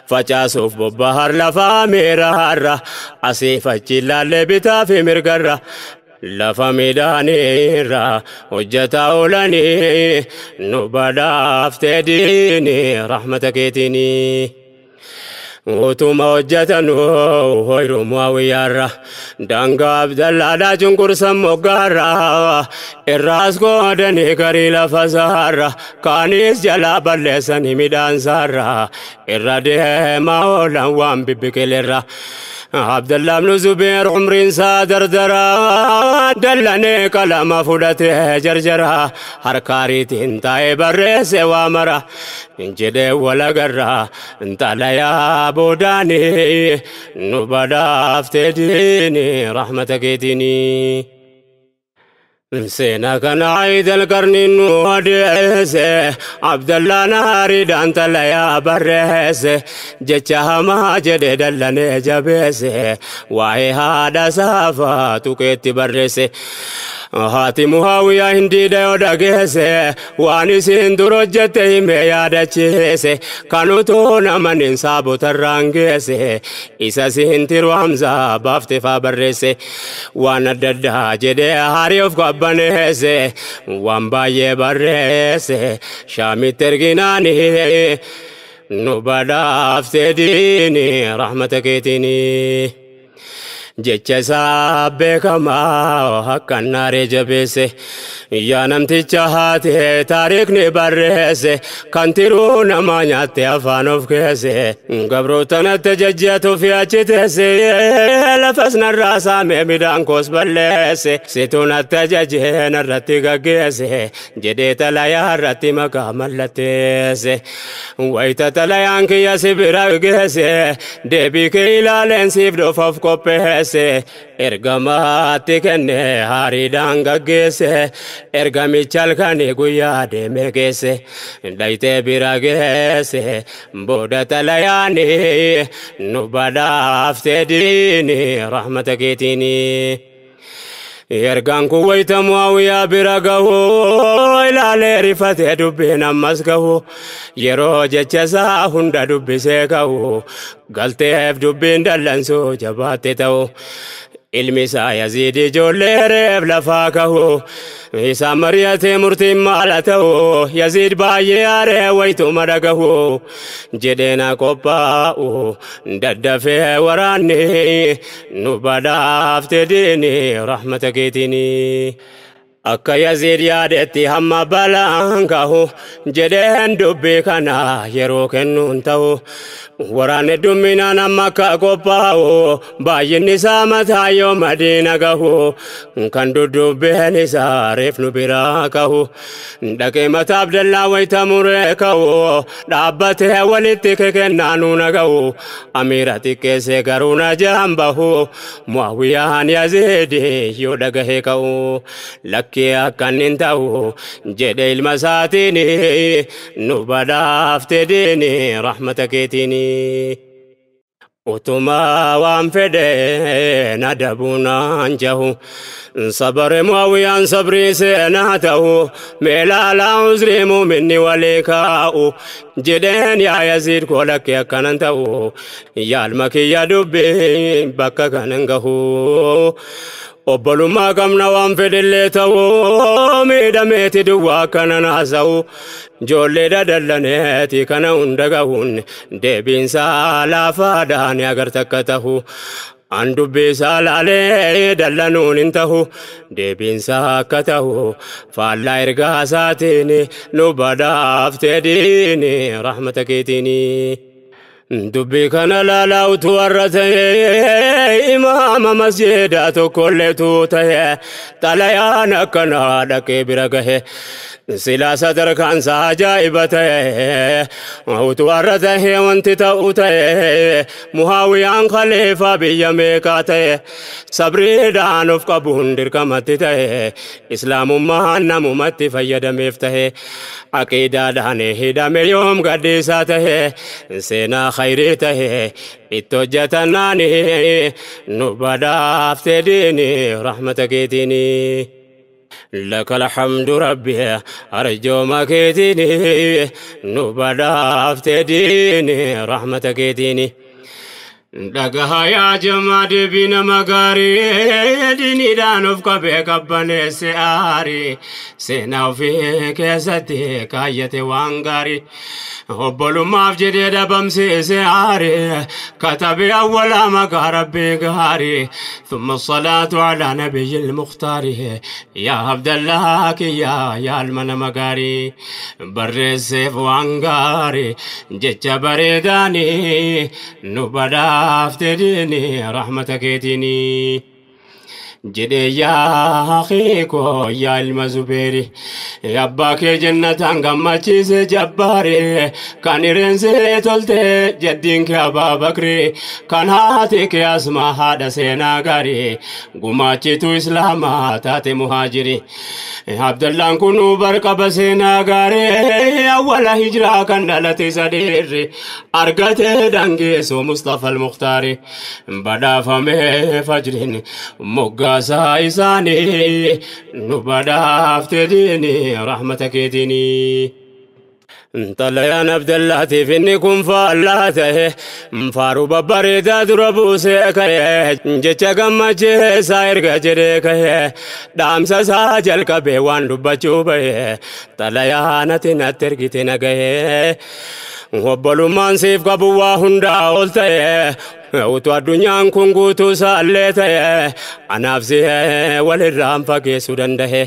فجاسوف ببهر لفاميرا أسيف الجلال بتافي مرقرة lafa midhaaniirra hojjetaa oolanii nu badhaaftee diini rahmata keetiini. Utuma hojjetanuu hoyruu Muawiyyaarra daangaa Abdallaadhaa cunqursan moggaarra irraas qoodanii garii lafa saarra kaanis jalaa balleessanii midhaan saarra irra deemaa oolan waan bibbiqilerra. Abdallah ibn Zubair umriin isaa dardara dallanee qalama fudhatee jarjara harkaariitiin taa'ee barreesse waa mara jedhee walagarra xalayaa boodaanii nu badhaaftee diini rahmata keetiini. سينا كان عيد القرن نوديس عبد الله ناري دانت لا بريس جتها ما جد دلني جبيس وهي هذا سافا تكت بريس Haati Muhaawiyaa hindiida yoo dhageesse waan isin dur hojjette himee yaadachiise kan utuu naman hin saabotarraan geesse isa siin tiru Hamzaa baaftee faa barreesse waan adda addaa jedhee haarii of qabbaneesse waan baay'ee barreesse shaamitti erginaani nu badhaaftee diini rahmata keetiini. Jecha isaa beekamaa akkan naaree jabeesse yaa namticha haatee taariikni barreesse kan tiruu namaa nyaatte afaan of keesse gabroota natti jajjatu fi achi teesse lafas narraa saamee midhaan koos balleesse situu natti ajajee narratti gaggeesse jedhee xalayaa irratti maqaa mallatteesse wayita xalayaan kiyya si bira geesse deebii kee ilaaleen siif dhufa of qopheesse ergamaatti kenne hariidhaan gaggeesse ergamicha halkanii guyyaa deemee geesse dhayitee bira geesse booda xalayaani nu badhaaftee diini rahmata keetiini. Ergaan kun wayita Muhaawiyaa bira gahu ilaalee rifatee dubbiin ammas gahu yeroo jecha isaa hunda dubbisee gahu galteef dubbiin dallansuu jabaatte ta'u ilmi isaa Yaziid ijoollee reef lafaa kahu isaan mari'atee murtiin maala ta'u Yaziid baay'ee aaree wayituma dhagahu jedheena qophaa'u daddafee waraanni nu badhaafte diini rahmata keetiini. Akka Yaziid yaadetti hamma balaan gahu jedheen dubbii kana yeroo kennuun ta'u waraanni hedduminaan amma akka qophaa'u baay'inni isaa mataa yoo Madiina gahu kan duddubbeen isaa reef nu biraa kahu dhaqee mataa Abdallaa wayita muree ka'u dhaabbatee walitti kekennaa na gahu amiira xiqqeessee garuu na jaan bahu Muawiyaan Yaziid yoo dhagahee ka'u lakkee akkan hin ta'u jedhe ilma isaatiin nu badhaafte diini rahmata keetiini. Utuma waan fedhe na dabuunaan jahu sabare Muawiyaan sabrii seenaa ta'u meelaalaa uzrii muuminni walii kaa'u jedheen yaa Yaziid koo lakkee akkanan ta'u yaalma kiyya dubbii bakka kanan gahu. Obbolummaa qabna waan fedhellee ta'u miidhameeti duwwaa akkanan haasa'u ijoollee dadallaneeti kana hunda gahuun deebiinsaa laafaadhaan agarta akka ta'u an dubbisaa laalee dallanuun hin ta'u deebiinsaa akka ta'u faallaa ergaa isaatiin nu badhaaftee diini rahmata keetiini. Dubbii kana laalaa utuu warra ta'e imaama masjiidaa tokkolleetu ta'e xalayaan akkanaa dhaqee bira gahe silaa sadarkaan isaa ajaa'iba ta'e utuu warra ta'e wanti ta'u ta'e Muhaawiyaan khaliifaa biyya meeqaa ta'e sabriidhaan of qabuun dirqamatti ta'e islaamummaan namumatti fayyadameef ta'e aqiidaadhaan hidhame yoom gadhiisaa ta'e seenaa khayrii ta'e itti hojjetannaani nu badhaafte diini rahmata keetiini. لك الحمد ربي أرجو ما كيتيني نبدا افتديني رحمتك ديني dhagaha yaa jamaa deebii nama gaarii diiniidhaan of qabee qabbaneesse aarii seenaa ofii keessatti kaayyate waan gaarii obbolummaaf jedhee dhabamsiise aarii katabee awwalaa maqaa rabbii gaarii ثم الصلاة على نبي المختار يا عبد الله كيا يا المنام gaarii barreesseef waan gaarii jecha bareedaanii nu badaaftedini rahmata keetini jedhe yaa akhiiko yaa ilma Zubeeri abbaa kee jannataan gammachiise jabbaari kan hireensee tolte jeddiin kee Abaa Bakri kan haati kee Asmaa haadha seenaa gaarii gumaachitu islaamaa taate muhaajiri Abdallaan kunuu barqaba seenaa gaarii awwala hijiraa kan dhalate isa dhiirri argate dhangeessu Mustafa al-Mukhtaari badhaafamee fajriin moggaa Ragaasaa isaanii nu badhaafte diini rahmata keetiini. Xalayaan Abdallaatiif inni kun faallaa ta'e faaruu babbareedaa dura buusee ka'e jecha gammachiisaa erga jedhee ka'e dhaamsa isaa jalqabee waan dubbachuu bahe xalayaan ati natti ergite na gahe obbolummaan siif qabu waa hundaa ol ta'e utuu addunyaan kun guutuu isaallee ta'e anaaf si'ee walirraan fageessuu danda'e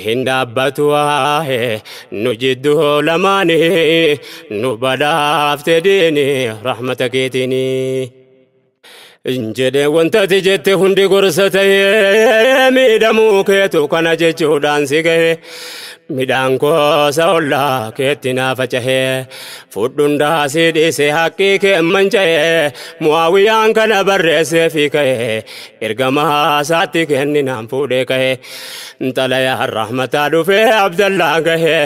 hin dhaabbatu waa'ee nu jidduu lamaanii nu badhaafte diini rahmata keetiini. Jedhee wanta ati jette hundi gorsa ta'ee miidhamuu keetu kana jechuudhaan si gahe midhaan gosa ollaa keetti naa facahee fudhundaa si dhiise haqqii kee manca'ee Mu'aawiyaan kana barreessee fi ka'ee ergamaa isaatti kenninaan fuudhee ka'ee xalayaan rahmataa dhufee Abdallaa gahee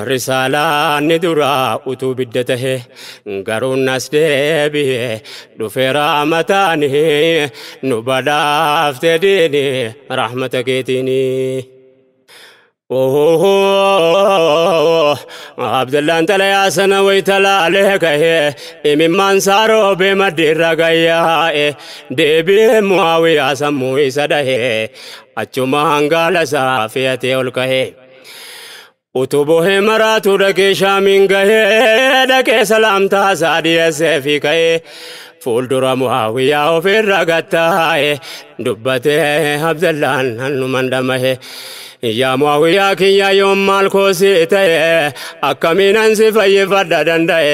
risaalaan ni duraa utuu bidda tahe garuu nas deebi'e dhufee rahmataanii nu badhaafte diini rahmata keetiini. Abdallaan xalayaa sana wayita laalee ka'ee imimmaan isaa roobee maddiirra gayyaa'e deebi'ee Mu'aawiyaa sammuu isa dhahee achumaan gaala isaa fe'atee ol ka'ee. Utuu bohee maraatu dhaqee Shaamiin gahee dhaqee salaamtaa isaa dhiyeessee fi ka'ee fuuldura Mu'aawiyaa ofirra gattaa'e dubbatee Abdallaan hannuman dhamahe. Yaa Mu'aawiyaa kiyya yoom maal koosii ta'e akkamiin ansi fayyifadha danda'e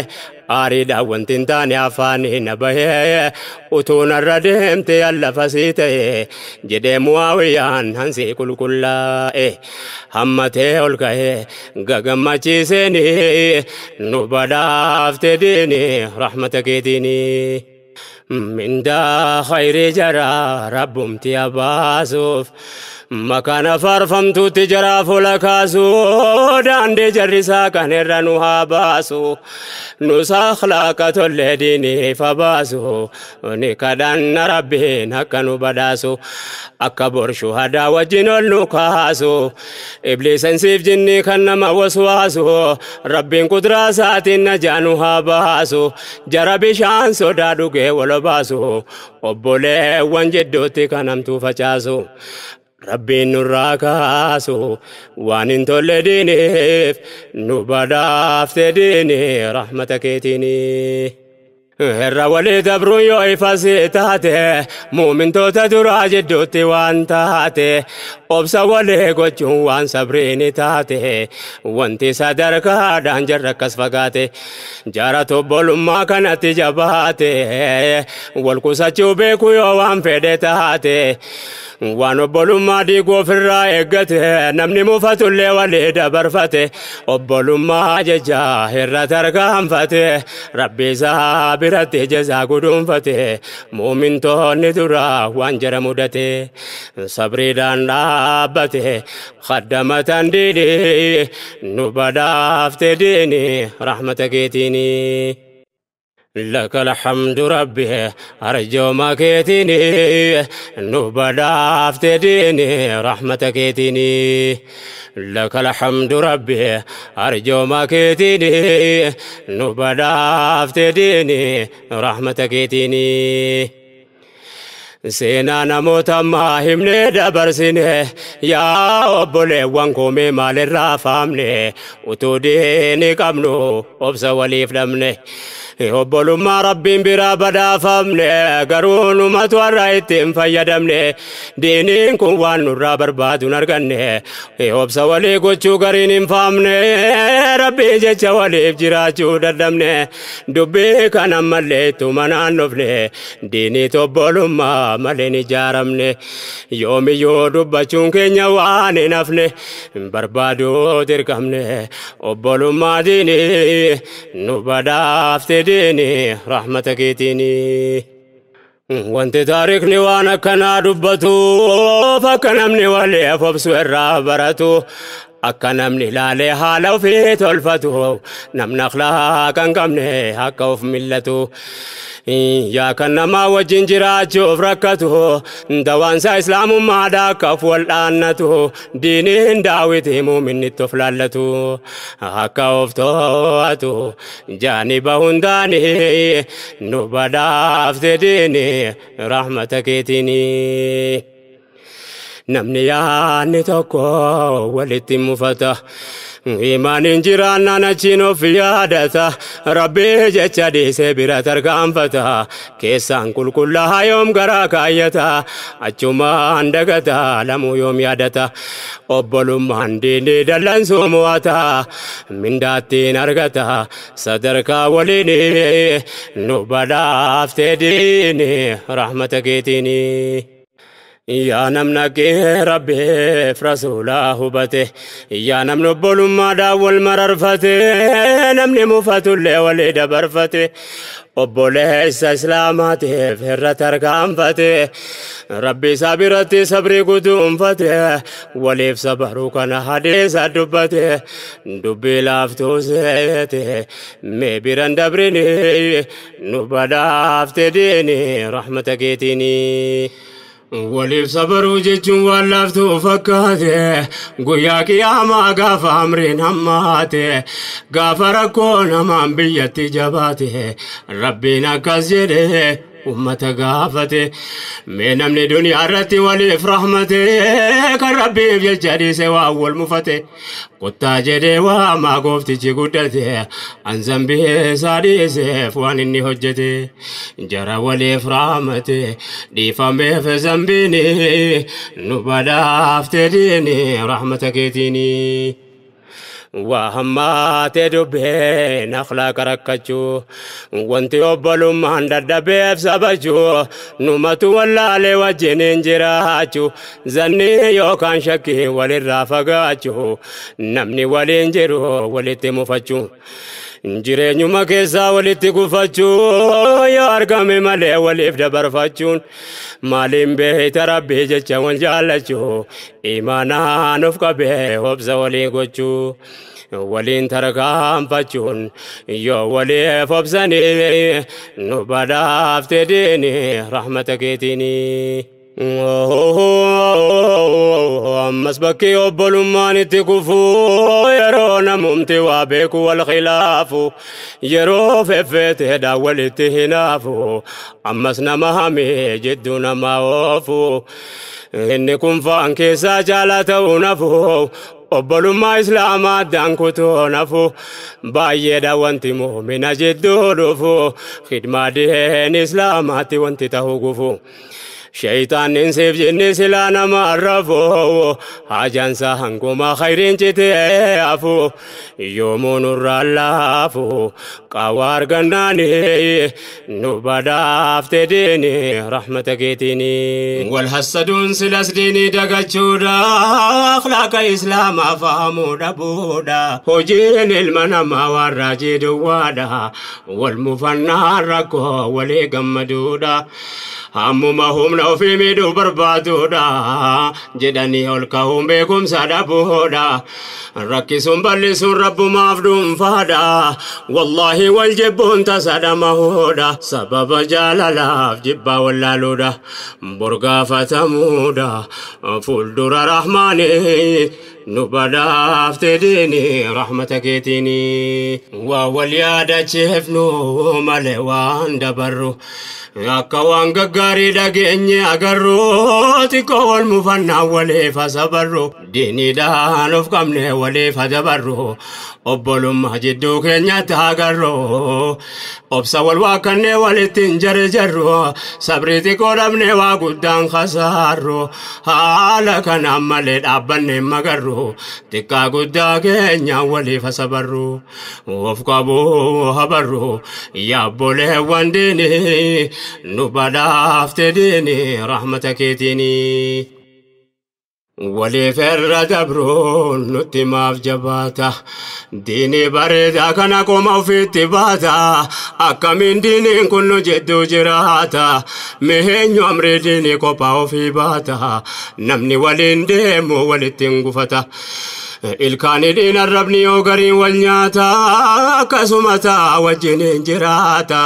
aariidhaan wanti hin taane afaanii na bahee utuu narra deemte allafasii ta'e jedhee Mu'aawiyaan hansii qulqullaa'e hammatee ol ka'ee gagammachiiseeni nu badhaafte diini rahmata keetiini. Mindaa khayrii jaraa rabbumti abaasuuf makaana faarfamtuutti jaraa fuula kaasu daandii jarrisaa kan irra nu haa baasu nus akhlaaqa tollee diiniif haa baasu ni kadhanna rabbiin akka nu badhaasu akka bor shuhadaa wajjin ol nu kaasu ibliisan siif jinnii kan nama waswaasu rabbiin kuduraa isaatiin najaa nu haa baasu jara bishaan sodaa dhugee wal baasu obboleewwan jidduutti kan hamtuu facaasu. Rabbiin nurraa kaasu waan hin tolle diiniif nu badhaafte diini rahmata keetiini. Irra walii dabruun yoo ifasii taate muumintoota duraa jidduutti waan taate obsa walii gochuun waan sabriini taate wanti sadarkaadhaan jarra akkas fagaate jara obbolummaa kanatti jabaate wal qusachuu beeku yoo waan fedhe taate waan obbolummaa diiguu ofirraa eeggate namni mufatullee walii dabarfate obbolummaa jecha irra tarkaanfate rabbi isaa biratti jazaa guduunfate muumintoonni duraa waan jara mudate sabriidhaan dhaabbate khaddamatan diini nu badhaafte diini rahmata keetiini. لك الحمد ربي أرجو ما كيتني نبدا افتديني رحمتك كيتني لك الحمد ربي أرجو ما كيتني نبدا افتديني رحمتك كيتني Seenaa namoota ammaa himnee dabarsine yaa obboleewwan koomee maalirraa faamne utuu diini qabnu obsa waliif dhabne obbolummaa rabbiin biraa badhaafamne garuu numatu har'a ittiin fayyadamne diiniin kun waan nurraa barbaadu hin arganne obsa walii gochuu gariin hin faamne rabbii jecha waliif jiraachuu dadhabne dubbii kan ammallee ittuma naannofne diinii obbolummaa malee hin ijaaramne yoomiyyuu dubbachuun keenya waan hin hafne barbaaduu dirqamne obbolummaa diinii nu badhaafte diinii rahmata keetiinii. Wanti taarikni waan akkanaa dubbatuuf akka namni waliif obsu irraa baratu Akka namni ilaalee haala ofii tolfatu namni akhlaaqa hin qabne akka of millatu. Yaa kan namaa wajjin jiraachuuf rakkatu dawaansa islaamummaadha akka of wal'aannatu diiniin daawiti muuminni itti of laallatu akka of to'atu jaaniba hundaani nu badhaafte diini rahmata keetiini. Namni yaadni tokko walitti mufata. Imaaniin jiraannaan achiin of yaadata. Rabbii jecha dhiisee bira tarkaanfata. Keessaan qulqullaa'aa yoom garaa kaayyata. Achumaan dagata lamuu yoom yaadata. Obbolummaan diinii dallansuu mo'ata. Mindaattiin argata. Sadarkaa waliin nu badhaaftee diini rahmata keetiini. Yaa namna kee Rabbiif rasuulaa hubate, yaa namni obbolummaadhaan wal mararfate, namni mufatullee walii dabarfate, obboleessa islaamaatiif irra tarkaanfate, Rabbi isaa biratti sabrii guduunfate, waliif sabaruu kana hadiisa dubbate, dubbii laaftuu seete, mee biran dabrini, nu badhaafte diini rahmata keetiini. Waliif sabaruu jechuun waan laaftuu fakkaate guyyaa qiyaamaa gaafa amriin hammaate gaafa rakkoo namaan biyyatti jabaate Rabbiin akkas jedhee ummata gaafate mee namni duniyaa irratti waliif rahmate kan Rabbiif jecha dhiise waan wal mufate kottaa jedhee waamaa gooftichi guddate an zambii isaa dhiiseef waan inni hojjete jara waliif rahmate dhiifameef zambiini nu badhaafte diini rahmata keetiini. Waa hammaatee dubbeen akhlaaqa rakkachuu wanti obbolummaan dadhabeef sabachuu numatu wallaalee wajjiniin jiraachuu zannii yookaan shakkii walirraa fagaachuu namni waliin jiru walitti mufachuu. Jireenyuma keessaa walitti gufachuu yoo argame malee waliif dabarfachuun maaliin beeyta Rabbii jecha wal jaallachuu imaanaan of qabee obsa walii gochuu waliin tarkaanfachuun yoo waliif obsanii nu badhaafte diini rahmata keetiini. Ammas bakki obbolummaan itti kufuu yeroo namumti waa beeku wal khilaafu yeroo feffeeteedhaan walitti hinaafu ammas nama hamee jidduu nama oofu inni kun faan keessaa caalaa ta'uu nafu obbolummaa islaamaa addaan kutuu nafu baay'eedha wanti muumina jidduu dhufu khidmaa diin islaamaatti wanti ta'uu gufu. Shaytaan siif jinni silaa nama arrafu hajaansa hanguma khayriin citee hafu yoomuu nurraa laafu qaawwa argannaani nu badhaafte diini rahmata keetiini. Wal hassaduun silas diinii dagachuudha akhlaaqa islaamaa fahamuu dhabuudha hojiin ilma namaa waan raajii duwwaadha wal mufannaan rakkoo walii gammaduudha. Hammuma humna ofii miidhuu barbaaduudha jedhanii ol ka'uun beekumsa dhabuudha rakkisuun bal'isuun rabbumaaf dhuunfaadha wallaahi wal jibbuun tasa dhamahuudha sababa jaalalaaf jibbaa wallaaluudha borgaafatamuudha fuuldura rahmaanii nu badhaafte diini rahmata keetiini. Waa wal yaadachiifnu malee waan dabarru akka waan gaggaarii dhageenye agarru xiqqoo wal mufannaa waliif sabarru diiniidhaan of qabne waliif dabarru obbolummaa jidduu keenyatti agarru obsa wal waaqannee walitti hin jarjarru sabrii xiqqoo dhabne waa guddaan khasaarru haala kanaan malee dhaabbanne magarru xiqqaa guddaa keenya waliif sabarru of qabuu habarru yaabboleewwan diinii nu badhaafte diini rahmata keetiini. Waliif irra dabruun nutti maaf jabaata diinii bareedaa kana qoma ofiitti baata akkamiin diiniin kun nu jidduu jiraata miheenyu amrii diinii kophaa ofii baata namni waliin deemu walitti hin gufata. Ilkaani dhiin arrabni yoo gariin wal nyaata akkasuma taa wajjin jiraata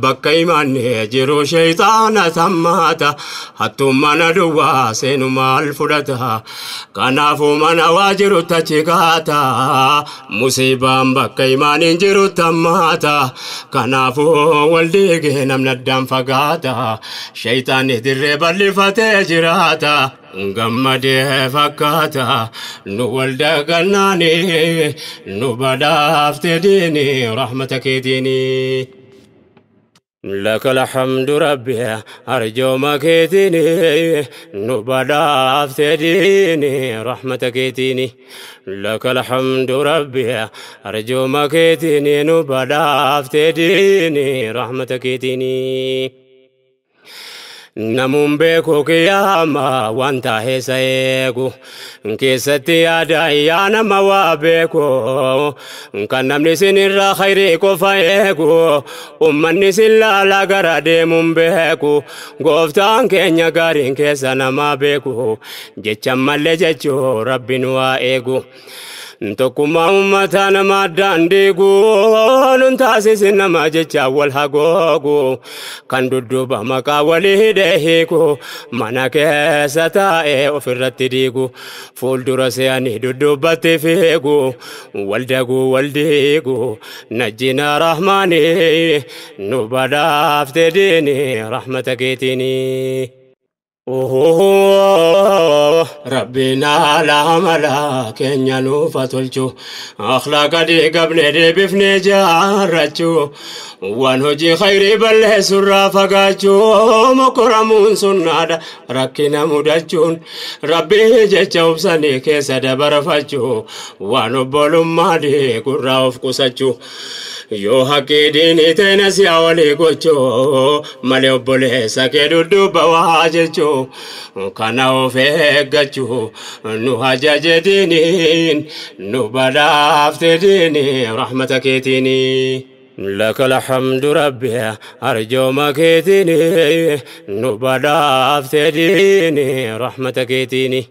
bakka imaanne jiru shayxaana tammaata hattummaan aduwwaa seenu maal fudhata kanaafuu mana waa jiru tachi kaata musiibaan bakka imaaniin jiru tammaata kanaafuu wal diigee namni addaan fagaata shayxaanni dirree bal'ifatee jiraata gammadee fakkaata nu wal dagannaani nu badhaafte diini rahmata keetiini. لك الحمد ربي أرجو ما كيتيني نبدا ديني رحمتك كيتيني لك الحمد ربي أرجو ما كيتيني نبدا ديني رحمتك كيتيني Namuun beeku kiyyaama wanta heessa eegu keessatti yaada yaa nama waa beeku kan namni isinirraa khayrii qofa eegu ummanni isin laalaa gara deemuun beeku gooftaan keenya gaariin keessa nama beeku jecha mallee jechuu rabbiin waa eegu. Tokkummaa uummataa nama addaan diigu nun taasisin nama jecha wal hagoogu kan dudduuba maqaa walii hidhee hiiku mana keessa taa'ee ofirratti diigu fuuldura se'anii dudduubatti fiigu wal daguu wal diigu najjina rahmaanii nu badhaafte diini rahmata keetiini. Rabbina la mala keenya nuufa tolchu akhlaaqa diigabne deebifne jaarrachu waan hojii khayrii balleessurraa fagaachuu mokoramuun sunnaadha rakkina mudachuun rabbii jecha obsanii keessa dabarfachuu waan obbolummaa diigurraa of qusachuu yoo haqqii diinii ta'e nasiyaa walii gochuu malee obboleessa kee dudduuba waa jechuu kana of eeggachuu nu ajaje diiniin nu badhaafte diinii rahmata keetiinii. لك الحمد ربي أرجو ما كيتيني نبدا ديني رحمتك كيتيني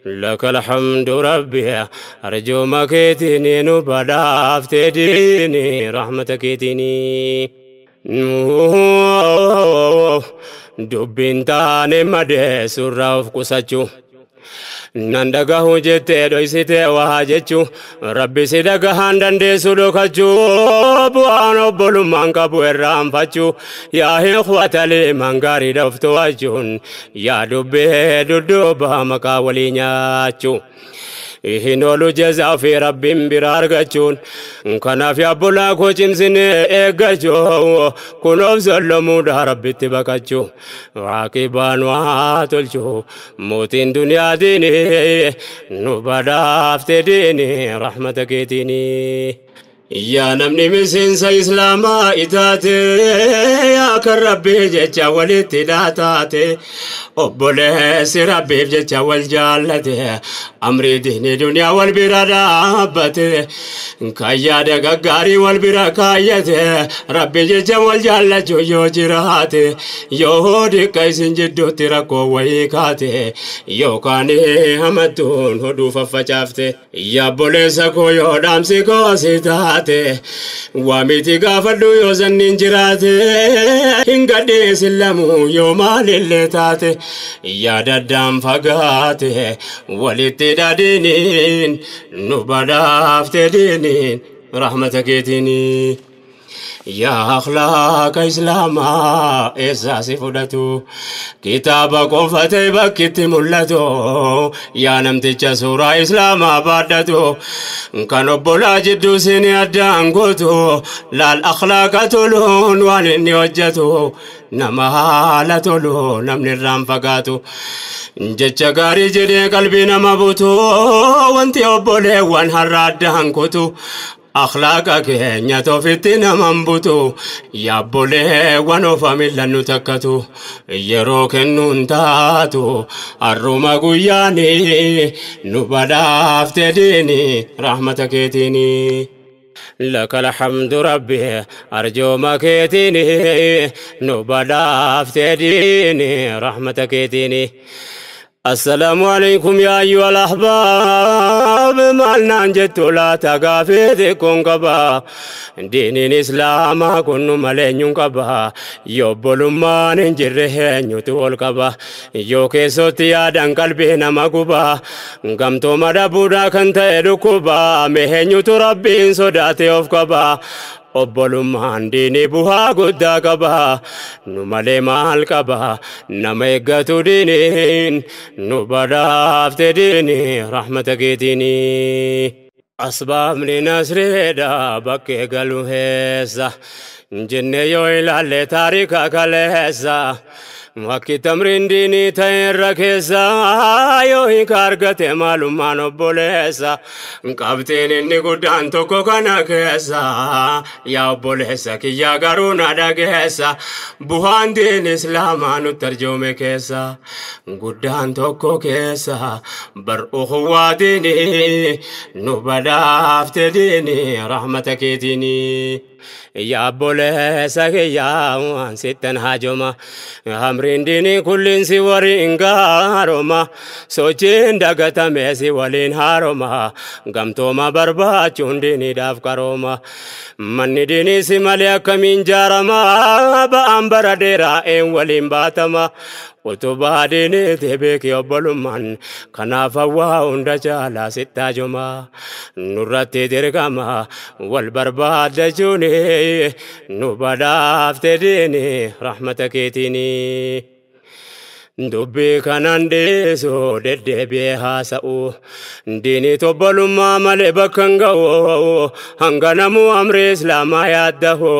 لك الحمد ربي أرجو ما كيتيني نبدا ديني رحمتك كيتيني dubbiin taane madee surraa of qusachuu nan dhagahu jettee dhoysitee waa jechuu rabbi si dhagahaan dandeessu dhokachuu bu'aan obbolummaan qabu irraanfachuu yaa ikhwata liimaan gaarii of to'achuun yaa dubbee dudduuba maqaa walii nyaachuu. Hin oolu jazaa fi rabbiin bira argachuun kanaaf yaabbolaa koo cimsinee eeggachuu kunoof sollomuudha rabbitti baqachuu waaqibaan waa tolchuu mootiin duniyaa diinii nu badhaafte diinii rahmata keetiinii. Yaa namni miseensa islaamaa itaate yaa kan rabbii jecha walitti dhaataate obboleessi rabbiif jecha wal jaallate amrii diinii duniyaa wal bira dhaabbate kan yaada gaggaarii wal bira kaayyate rabbi jecha wal jaallachuu yoo jiraate yoo diqqa isin jidduutti rakkoo wayii kaate yookaan hamattuun hodhuu faffacaafte yaa obboleessa koo yoo dhaamsi koo si taate waamiti gaafadhu yoo zanniin jiraate hin gadheessin lamuu yoo maalillee taate yaada addaan fagaate walitti dhadhiiniin nu badhaafte diiniin rahmata keetiinii. Yaa akhlaaqa islaamaa eessaa si fudhatu kitaaba qofa ta'e bakkitti mul'atu yaa namticha suuraa islaamaa baadhatu kan obbolaa jidduu isin addaan gootu laal akhlaaqa toluun waan inni hojjetu nama haala tolu namni irraan fagaatu jecha gaarii jedhee qalbii nama butu wanti obboleewwan har'a addaan kutu. Akhlaaqa keenya ofitti naman butu yaabboleewwan ofa millannu takkatu yeroo kennuun taatu har'uma guyyaani nu badhaafte diini rahmata keetiini. لك الحمد ربي أرجو ما كيتيني نبدا ديني رحمتك كيتيني. السلام عليكم يا أيها الأحباب مالنا جت لا تغافيتكم قبا دين الإسلام كن ملين قبا يوبلمان جره نيوتول قبا يوكي صوتي آدان قلبي نمغبا قمتو مدبودا كنت ركوبا مهنيوت ربين صداتي أوف قبا Obbolummaan diinii bu'aa guddaa qaba nu malee maal qaba nama eeggatu diiniin nu badhaafte diinii rahmata keetiinii. Asbaabni nasreedha bakkee galu heessa jennee yoo ilaalle taarika kaleessa. Wakki tamriin diinii ta'e irra keessa yoo hiika argate maalummaan obboleessa. Qabxiin inni guddaan tokko kana keessa yaa obboleessa kiyyaa garuu na dhageessa. Bu'aan diin islaamaa nutti arjoome keessa guddaan tokko keessa bar ukhuwaa diinii nu badhaafte diinii rahmata keetiinii. Yaa obboleessa kiyyaa waan sittan haajoma hamriin diinii kulliin si waliin gaaroma sochiin dagatame si waliin haaroma gamtooma barbaachuun diiniidhaaf qarooma manni diinii si malee akkamiin jaarama ba'aan bara dheeraa een waliin baatama utubaa diiniiti beeki obbolummaan kanaaf hawwaa hunda caalaa sitti haajoma nurratti dirqama wal barbaaddachuuni nu badhaafte diinii rahmata keetiinii. Dubbii kanaan dhiisu deddeebi'ee haasa'u diinii obbolummaa malee bakka hin ga'u hanga namuu amri islaamaa yaadda'u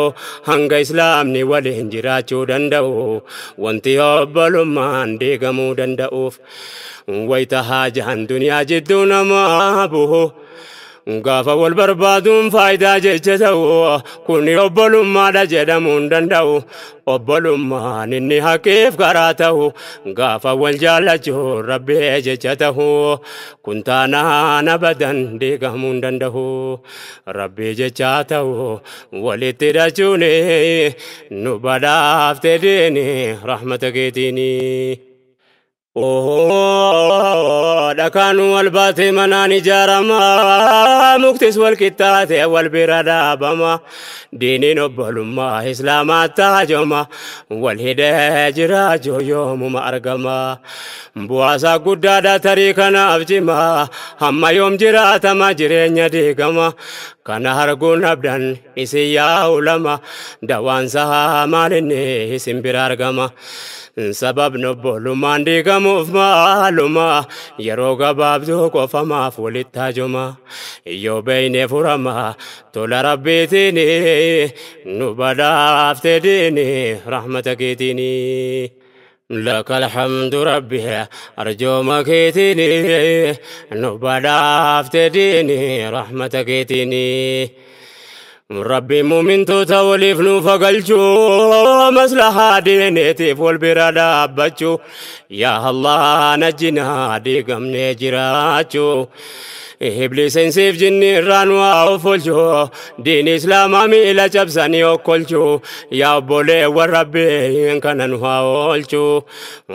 hanga islaamni waliin jiraachuu danda'u wanti obbolummaan diigamuu danda'uuf wayita haajaan duniyaa jidduu namaa bu'u. Gaafa wal barbaaduun faayidaa jecha ta'u kuni obbolummaadha jedhamuu hin danda'u obbolummaan inni haqiif karaa ta'u gaafa wal jaallachuu rabbee jecha ta'u kun taanaan abadan diigamuu hin danda'u rabbii jecha ta'u walitti hidhachuun nu badhaafte diini rahmata keetiini. Dhakaan wal baatee manaan ijaarama muktis wal qixxaatee wal bira dhaabama diiniin obbolummaa islaamaa taajoma wal hidhee jiraachuu yoomuma argama bu'aasaa guddaadha tarii kanaaf cima hamma yoom jiraatama jireenya diigama kana arguun abdan isin yaa ulama dawaansaa maalinni isin bira argama. Sababni obbolummaan diigamuuf maaluma yeroo gabaabduu qofamaaf walitti haajoma yoo beeyne furama tola rabbiitiin nu badhaafte diini rahmata keetiini. لك الحمد ربي أرجو مكيتني نبدا افتديني رحمتك تيني ربي مؤمن توليف نوفقلجو مصلحة دينتي والبرادة بچو يا الله نجنا ديقم نجراچو إبليس سيف جني رانوا وفلجو دين إسلام ميلا جبساني وكلجو يا بولي والربي إن كان نهاولجو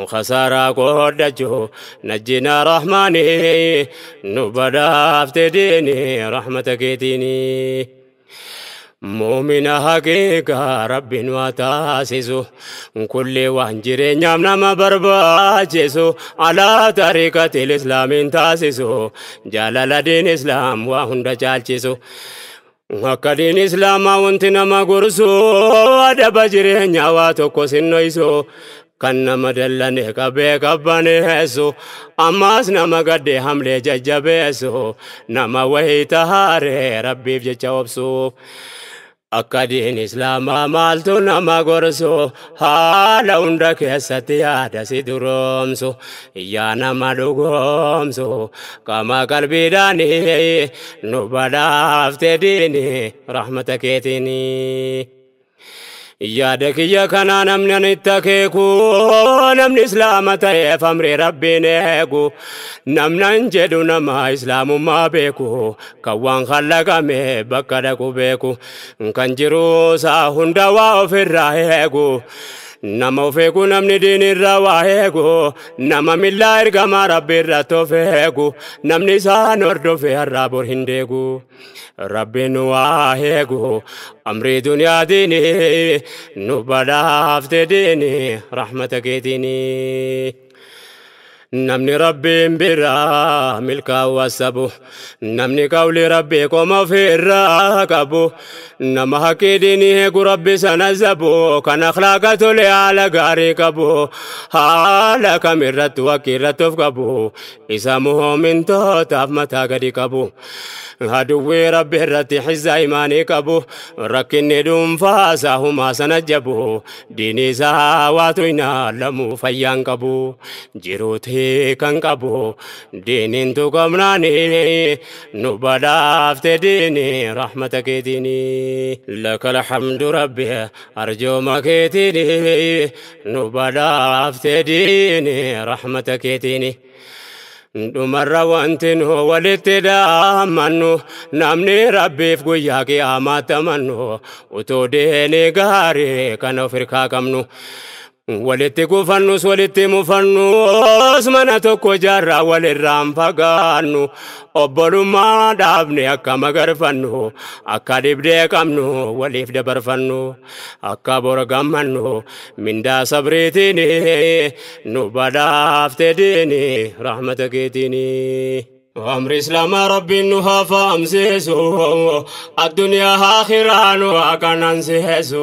خسارة قدجو نجينا رحماني نبدا افتديني رحمتك ديني مؤمن حقيقة رب وتاسسو كل وانجري نعم ما برباجسو على طريقة الإسلام تاسسو جلال دين إسلام وهند جالجسو وكدين إسلام وانتنا ما قرسو أدب جري نعواتو سنويسو kan nama dallane qabee qabbaneessu ammaas nama gadde hamlee jajjabeessu nama wayii tahaaree rabbiif jecha obsu akka diin islaamaa maaltu nama gorsu haala hunda keessatti yaada si duroomsu yaa nama dhugoomsu qaama qalbiidhaanii nu badhaafte diini rahmata keetiinii. Yaada kiyya kana namni ani itti akeeku namni islaama ta'eef amri rabbiin eegu namni an jedhu nama islaamummaa beeku kan waan khallaqame bakka dhaqu beeku kan jiruusaa hunda waa ofirraa eegu. Nama of eegu namni diinirraa waa eegu nama millaa ergamaa rabbi irratti of eegu namni isaan hordofe har'aa bor hin deegu. Rabbiin waa eegu amrii duniyaa diini nu badhaafte diini rahmata keetiini. Namni rabbiin biraa milkaa'u asabu namni qawli rabbii qoma ofirraa qabu nama haqqii diinii eegu rabbi sana zabu kan akhlaaqa tole haala gaarii qabu haala kamirrattu haqqii irratti of qabu isa mu'mintootaaf mataa gadi qabu aduwwii rabbi irratti xizza imaanii qabu rakkinni dhuunfaasaa humaa sana jabu diinii isaa waatu hin haalamu fayyaan qabu jiruuti kan qabu diiniin tuqamnaani nu badhaafte diini rahmata keetiini. Lakal hamdu rabbi arjooma keetiini nu badhaafte diini rahmata keetiini. Dhumarra wanti nu walitti dhaamannu namni rabbiif guyyaa qiyaamaatti amannu utuu diinii gaarii kan of hirkaa qabnu. Walitti kufannus walitti mufannus mana tokko jaarraa walirraan fagaannu obbolummaa dhaabne akka magarfannu akka dhibdee qabnu waliif dabarfannu akka bor gammannu mindaa sabriitiin nu badhaafte diini rahmata keetiini. Amri Islaamaa rabbiin nu haa fahamsiisu addunyaa akhiraa nu haa qanansiisu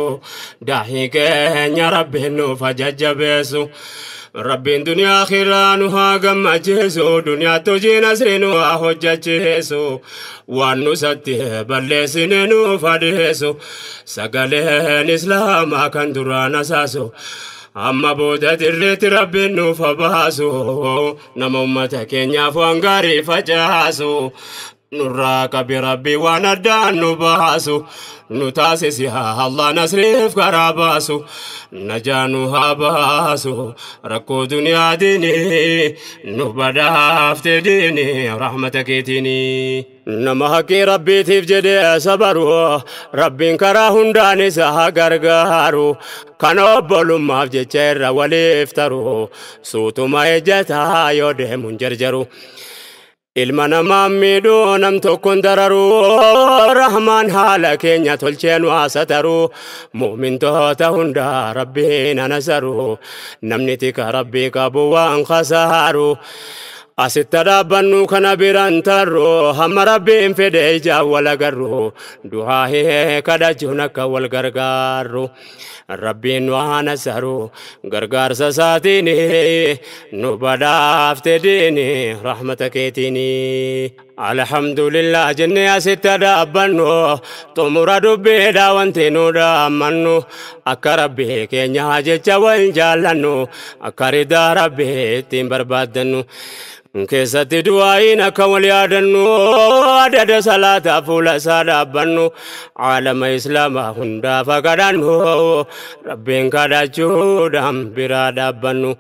daahii keenya rabbiin nuuf haa jajjabeessu rabbiin duniyaa akhiraa nu haa gammachiisu duniyaatti hojii nasrii nu haa hojjechiisu waan nusatti balleessine nuuf adeessu sagaleen Islaamaa kan duraan asaasu. Amma booda dirreetti rabbiin nuuf haa baasu nama ummata keenyaaf waan gaarii facaasu nurraa qabi rabbi waan addaan nu baasu nu taasisi haa Allah nasriif karaa baasu najaa nu haa baasu rakkoo duniyaa diini nu badhaafte diini rahmata keetiini. Nama haqqii rabbiitiif jedhee sabaru rabbiin karaa hundaan isa haa gargaaru kan obbolummaaf jecha irra waliif taru suutuma ejjataa yoo deemuun jarjaru. Ilma namaa miidhuu nam tokkoon dararu rahmaan haala keenya tolchee nu haasataru mu'mintoota hundaa rabbiin anasaru namni tika rabbii qabu waan khasaaru. Asitti dhaabbannu kana biraan tarru hamma rabbiin fedhe ijaan wal agarru du'aa kadhachuun akka wal gargaarru rabbiin nu haa nasaru gargaarsa isaatiin nu badhaafte diini rahmata keetiini. Alhamdulillah jennee asitti dhaabbannu xumura dubbiidha wanti nu dhaammannu akka rabbii keenya jecha wal jaallannu akka ridaa rabbii ittiin barbaaddannu. Keessatti du'aayin akka wal yaadannu adada salaataa fuula isaa dhaabbannu aalama islaamaa hundaaf kadhannu rabbiin kadhachuudhaan biraa dhaabbannu.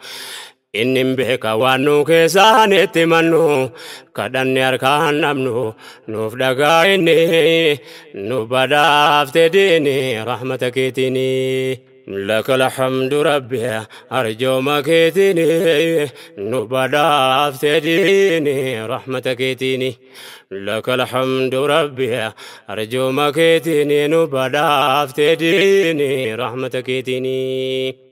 Inni beeka waan nu keessaan itti mannu kadhanne harkaan dhabnu nuuf dhagaa inni nu badhaafte diini rahmata keetiini. Lakal hamdu rabbi arjooma keetiini nu badhaafte diini rahmata keetiini. Lakal hamdu rabbi arjooma keetiini nu badhaafte diini rahmata keetiini.